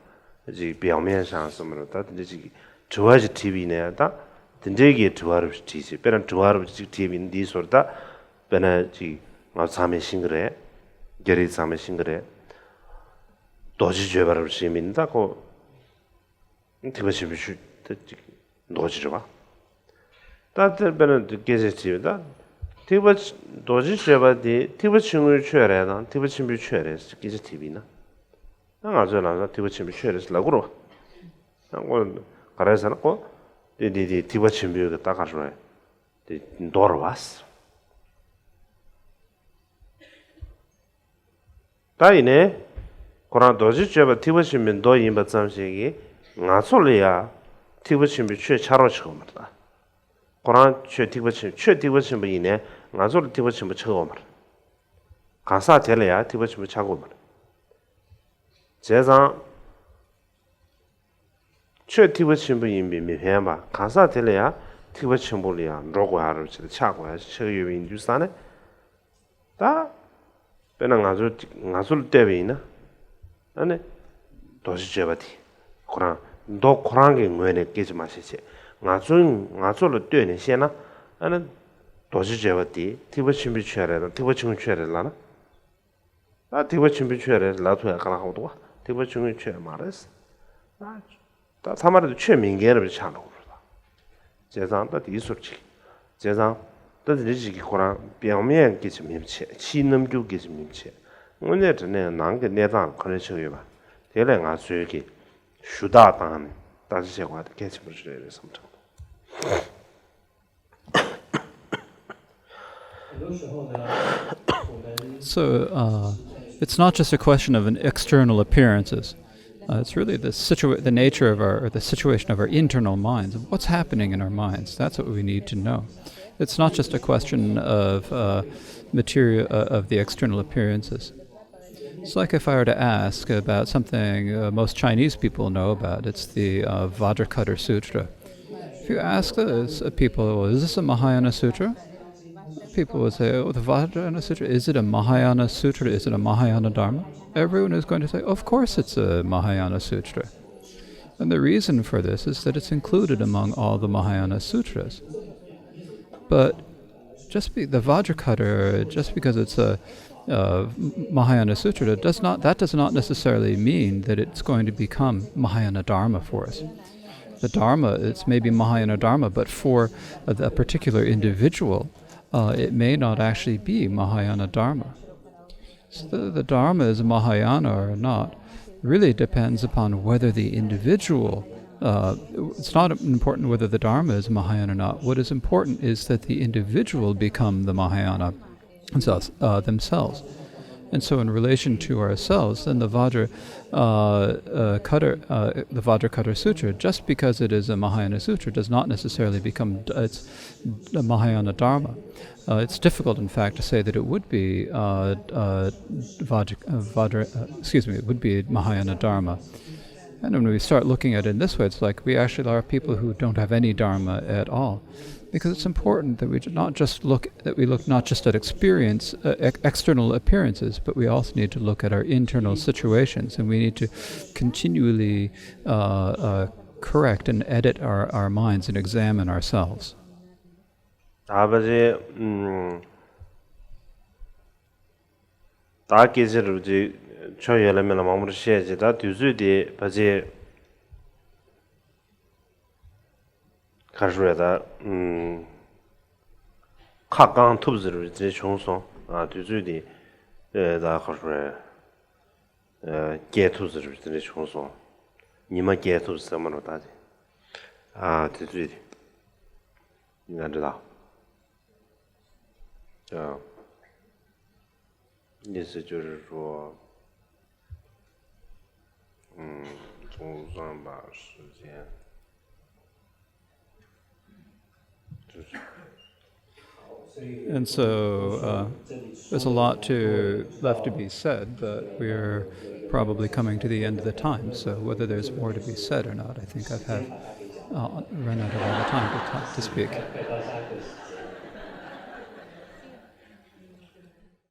ཅིག་བེའུ་མེན་ཤང་བསམ་པ་རེད་བ། ད་དེ་འདྲ་ཅིག་དྲི་བ་ཞིག་དྲིས་པ་ཡིན་ན་ཡང་ད་དེ་འདྲའི་གི་དྲི་བ་རབ་ཞིག་དྲིས་ཅིག་དཔེར་ན་དྲི་བ་རབ་ཅིག་དྲིས་པ་ཡིན་ན་འདིའི་བཟོ་འདྲ་ད་དཔེར་ན་ཅིག་ང་ཚང་མས་ཤེས་ཀྱི་རེད། རྒྱ་རིགས་ཚང་མས་ཤེས་ཀྱི་རེད། རྡོ་རྗེ་བརྗོད་པ་རབ་ཞིག་མིན་ད་ཁོ། ཐེག་པ་ཆེན་པོའི་ཆོས་དེ་ཅིག་རྡོ་རྗེ་རེད་བ། ད་དེར་དཔེར་ན་སྐད་ཆ་དྲིས་པ་ད། ཐེག་པ་ཆེ་རྡོ་རྗེ་བརྗོད་པ་དེ་ཐེག་པ་ཆེན་པོའི་ཆོས་རེད་དང་ཐེག་པ་ཆེན་པོའི་ཆོས་རེད་ཟེར་སྐད་ཆ་དྲིས་པ་ཡིན་ན། ད་ང་ཚོས་ལམ་སང་ཐེག་པ་ཆེན་པོའི་ཆོས་རེད་ཟེར་ལབ་དགོས་རེད་བ། ད་ཁོ་ག་རེ་ཟེར་ན་ཁོ། དེ་དེ་དེ་ཐེག་པ་ཆེན་པོའི་གི་ད་ག་རེ་རེད། དེ་མདོ་རེད་བ། ད་ཡིན་ནའི། ཁོ་རང་རྡོ་རྗེ་བརྗོད་པ་ཐེག་པ་ཆེན་པོའི་མདོ་ཡིན་པ་ཙམ་ཞིག་གིས་ང་ཚོ་ལ་ཡང་ཐེག་པ་ཆེན་པོའི་ཆོས་ཆགས་རོགས་བྱེད་ཀྱི་ཡོད་མ་རེད་ད། ཁོ་རང་ཆོས་ཐེག་པ་ཆེན་ཆོས་ཐེག་པ་ཆེན་པོ་ཡིན་ནའི་ང་ཚོ་ལ་ཐེག་པ་ཆེན་པོ་ཆགས་ཀྱི་ཡོད་མ་རེད། གང་ཟག་དེ་ལ་ཡང་ཐེག་པ་ཆེན་པོ་ཆགས་ཀྱི་ཡོད་མ་རེད། བྱས་ཙང་། ཆོས་ཐེག་པ་ཆེན་པོ་ཡིན་པས་མི་ཕན་པ་གང་ཟག་དེ་ལ་ཡང་ཐེག་པ་ཆེན་པོ་ལ་ཡང་འགྲོ་དགོས་ཡ་རུ་ཆེད་དུ་ཆགས་དགོས་ཡ་ཆགས་ཡོད་པ་ཡིན་དུས་ཙང་ནས། ད། དཔེར་ན་ང་ཚོ་ང་ཚོ་ལ་ལྟོས་པ་ཡིན་ན། ཨ་ནི། རྡོ་རྗེ་བརྗོད་པ་དེ། ཁོ་རང་མདོ་ཁོ་རང་གི་ངོས་ནས་སྐད་ཆ་མ་བཤད་བྱས། ང་ཚོ་ང་ཚོ་ལ་ལྟོས་ནས་བཤད་ན། ཨ་ནི། རྡོ་རྗེ་བརྗོད་པ་དེ་ཐེག་པ་ཆེན་པོའི་ཆོས་རེད་དང་ཐེག་པ་ཆུང་ངུའི་ཆོས་རེད་ལབ་ན། ད་ཐེག་པ་ཆེན་པོའི་ཆོས་རེད་ལབ་ཐུབ་ཡ་དཀའ་ལས་ཁག་པོ་འདུག་བ། ཐེག་པ་ཆུང་ངུའི་ཆོས་མ་རེད། ད་ད་ཚང་མ་རེད་ཆོས་མིན་མཁན་རེད་ཆགས་འགྲོ་གི་རེད་ད། བྱས་ཙང་ད་དེའི་ཟུར་ཅིག་བྱས་ཙང་ད་དེ་འདྲ་ཅིག་གི་ཁོ་རང་བེའུ་མེན་སྐད་ཆ་མིན་པ་བྱས་ཕྱིའི་རྣམ་འགྱུར་སྐད་ཆ་མིན་པ་བྱས་དངོས་གནས་དྲང་གནས་ནང་གི་གནས་སྟངས་ལ་ག་རེ་ཆགས་ཡོད་པ་དེ་ལས་ང་ཚོའི་གི་ཞུ་དག་བཏང་ནས་བརྟག་དཔྱད་བྱེད་དགོས་པ་དེ་གལ་ཆེན་པོ་ཞིག་རེད་རེད་བསམ་དྲན་འདུག So uh, it's not just a question of an external appearances. Uh, it's really the, situa- the nature of our, or the situation of our internal minds, of what's happening in our minds. That's what we need to know. It's not just a question of uh, material, uh, of the external appearances. It's like if I were to ask about something uh, most Chinese people know about, it's the uh, Vajrakuta Sutra. If you ask those uh, people, "Well, is this a Mahayana Sutra?" People would say, "Oh, the Vajrayana Sutra, is it a Mahayana Sutra? Is it a Mahayana Dharma?" Everyone is going to say, "Of course it's a Mahayana Sutra." And the reason for this is that it's included among all the Mahayana sutras. But just be, the Vajrakuta, just because it's a uh, Mahayana sutra, does not that does not necessarily mean that it's going to become Mahayana Dharma for us. The Dharma, it's maybe Mahayana Dharma, but for a, a particular individual, uh, it may not actually be Mahayana Dharma. So the, the Dharma is Mahayana or not really depends upon whether the individual, uh, it's not important whether the Dharma is Mahayana or not. What is important is that the individual become the Mahayana themselves. Uh, themselves. And so, in relation to ourselves, then the Vajra, uh, uh, Kutter, uh, the Vajrakuta Sutra, just because it is a Mahayana sutra, does not necessarily become it's the Mahayana Dharma. Uh, it's difficult, in fact, to say that it would be uh, uh, Vajra, uh, Vajra, uh, excuse me, it would be Mahayana Dharma. And when we start looking at it in this way, it's like we actually are people who don't have any dharma at all. Because it's important that we not just look that we look not just at experience, uh, ex- external appearances, but we also need to look at our internal situations, and we need to continually uh, uh, correct and edit our, our minds and examine ourselves. ད་བ་རེད། ད་སྐད་ཆ་རུ་ཅིག་ཆོ་ཡོད་ལ་མེད་ལ་མང་པོར་བཤད་ཅིག་ད་དུས་ཚོད་དེ་ཕལ་ཆེར་ག་རེ་ཟེར་ད་ཁ་བསྐང་ཐུབ་ཟེར་བ་ཅིག་བྱུང་སོང་། ཨ་དུས་ཚོད་དེ་ཨེ་ད་ག་རེ་ཟེར་སྐྱེལ་ཐུབ་ཟེར་བ་ཅིག་བྱུང་སོང་། ཉི་མ་སྐྱེལ་ཐུབ་ཟེར་མ་རུ་ད་དེ་ཨ་དུས་ཚོད་དེ་ང་འདྲི་ད། ཨ། 你是就是说，嗯，从上把时间，就是。And so uh, there's a lot to left to be said, but we're probably coming to the end of the time. So whether there's more to be said or not, I think I've had uh, run out of all the time to, talk, to speak.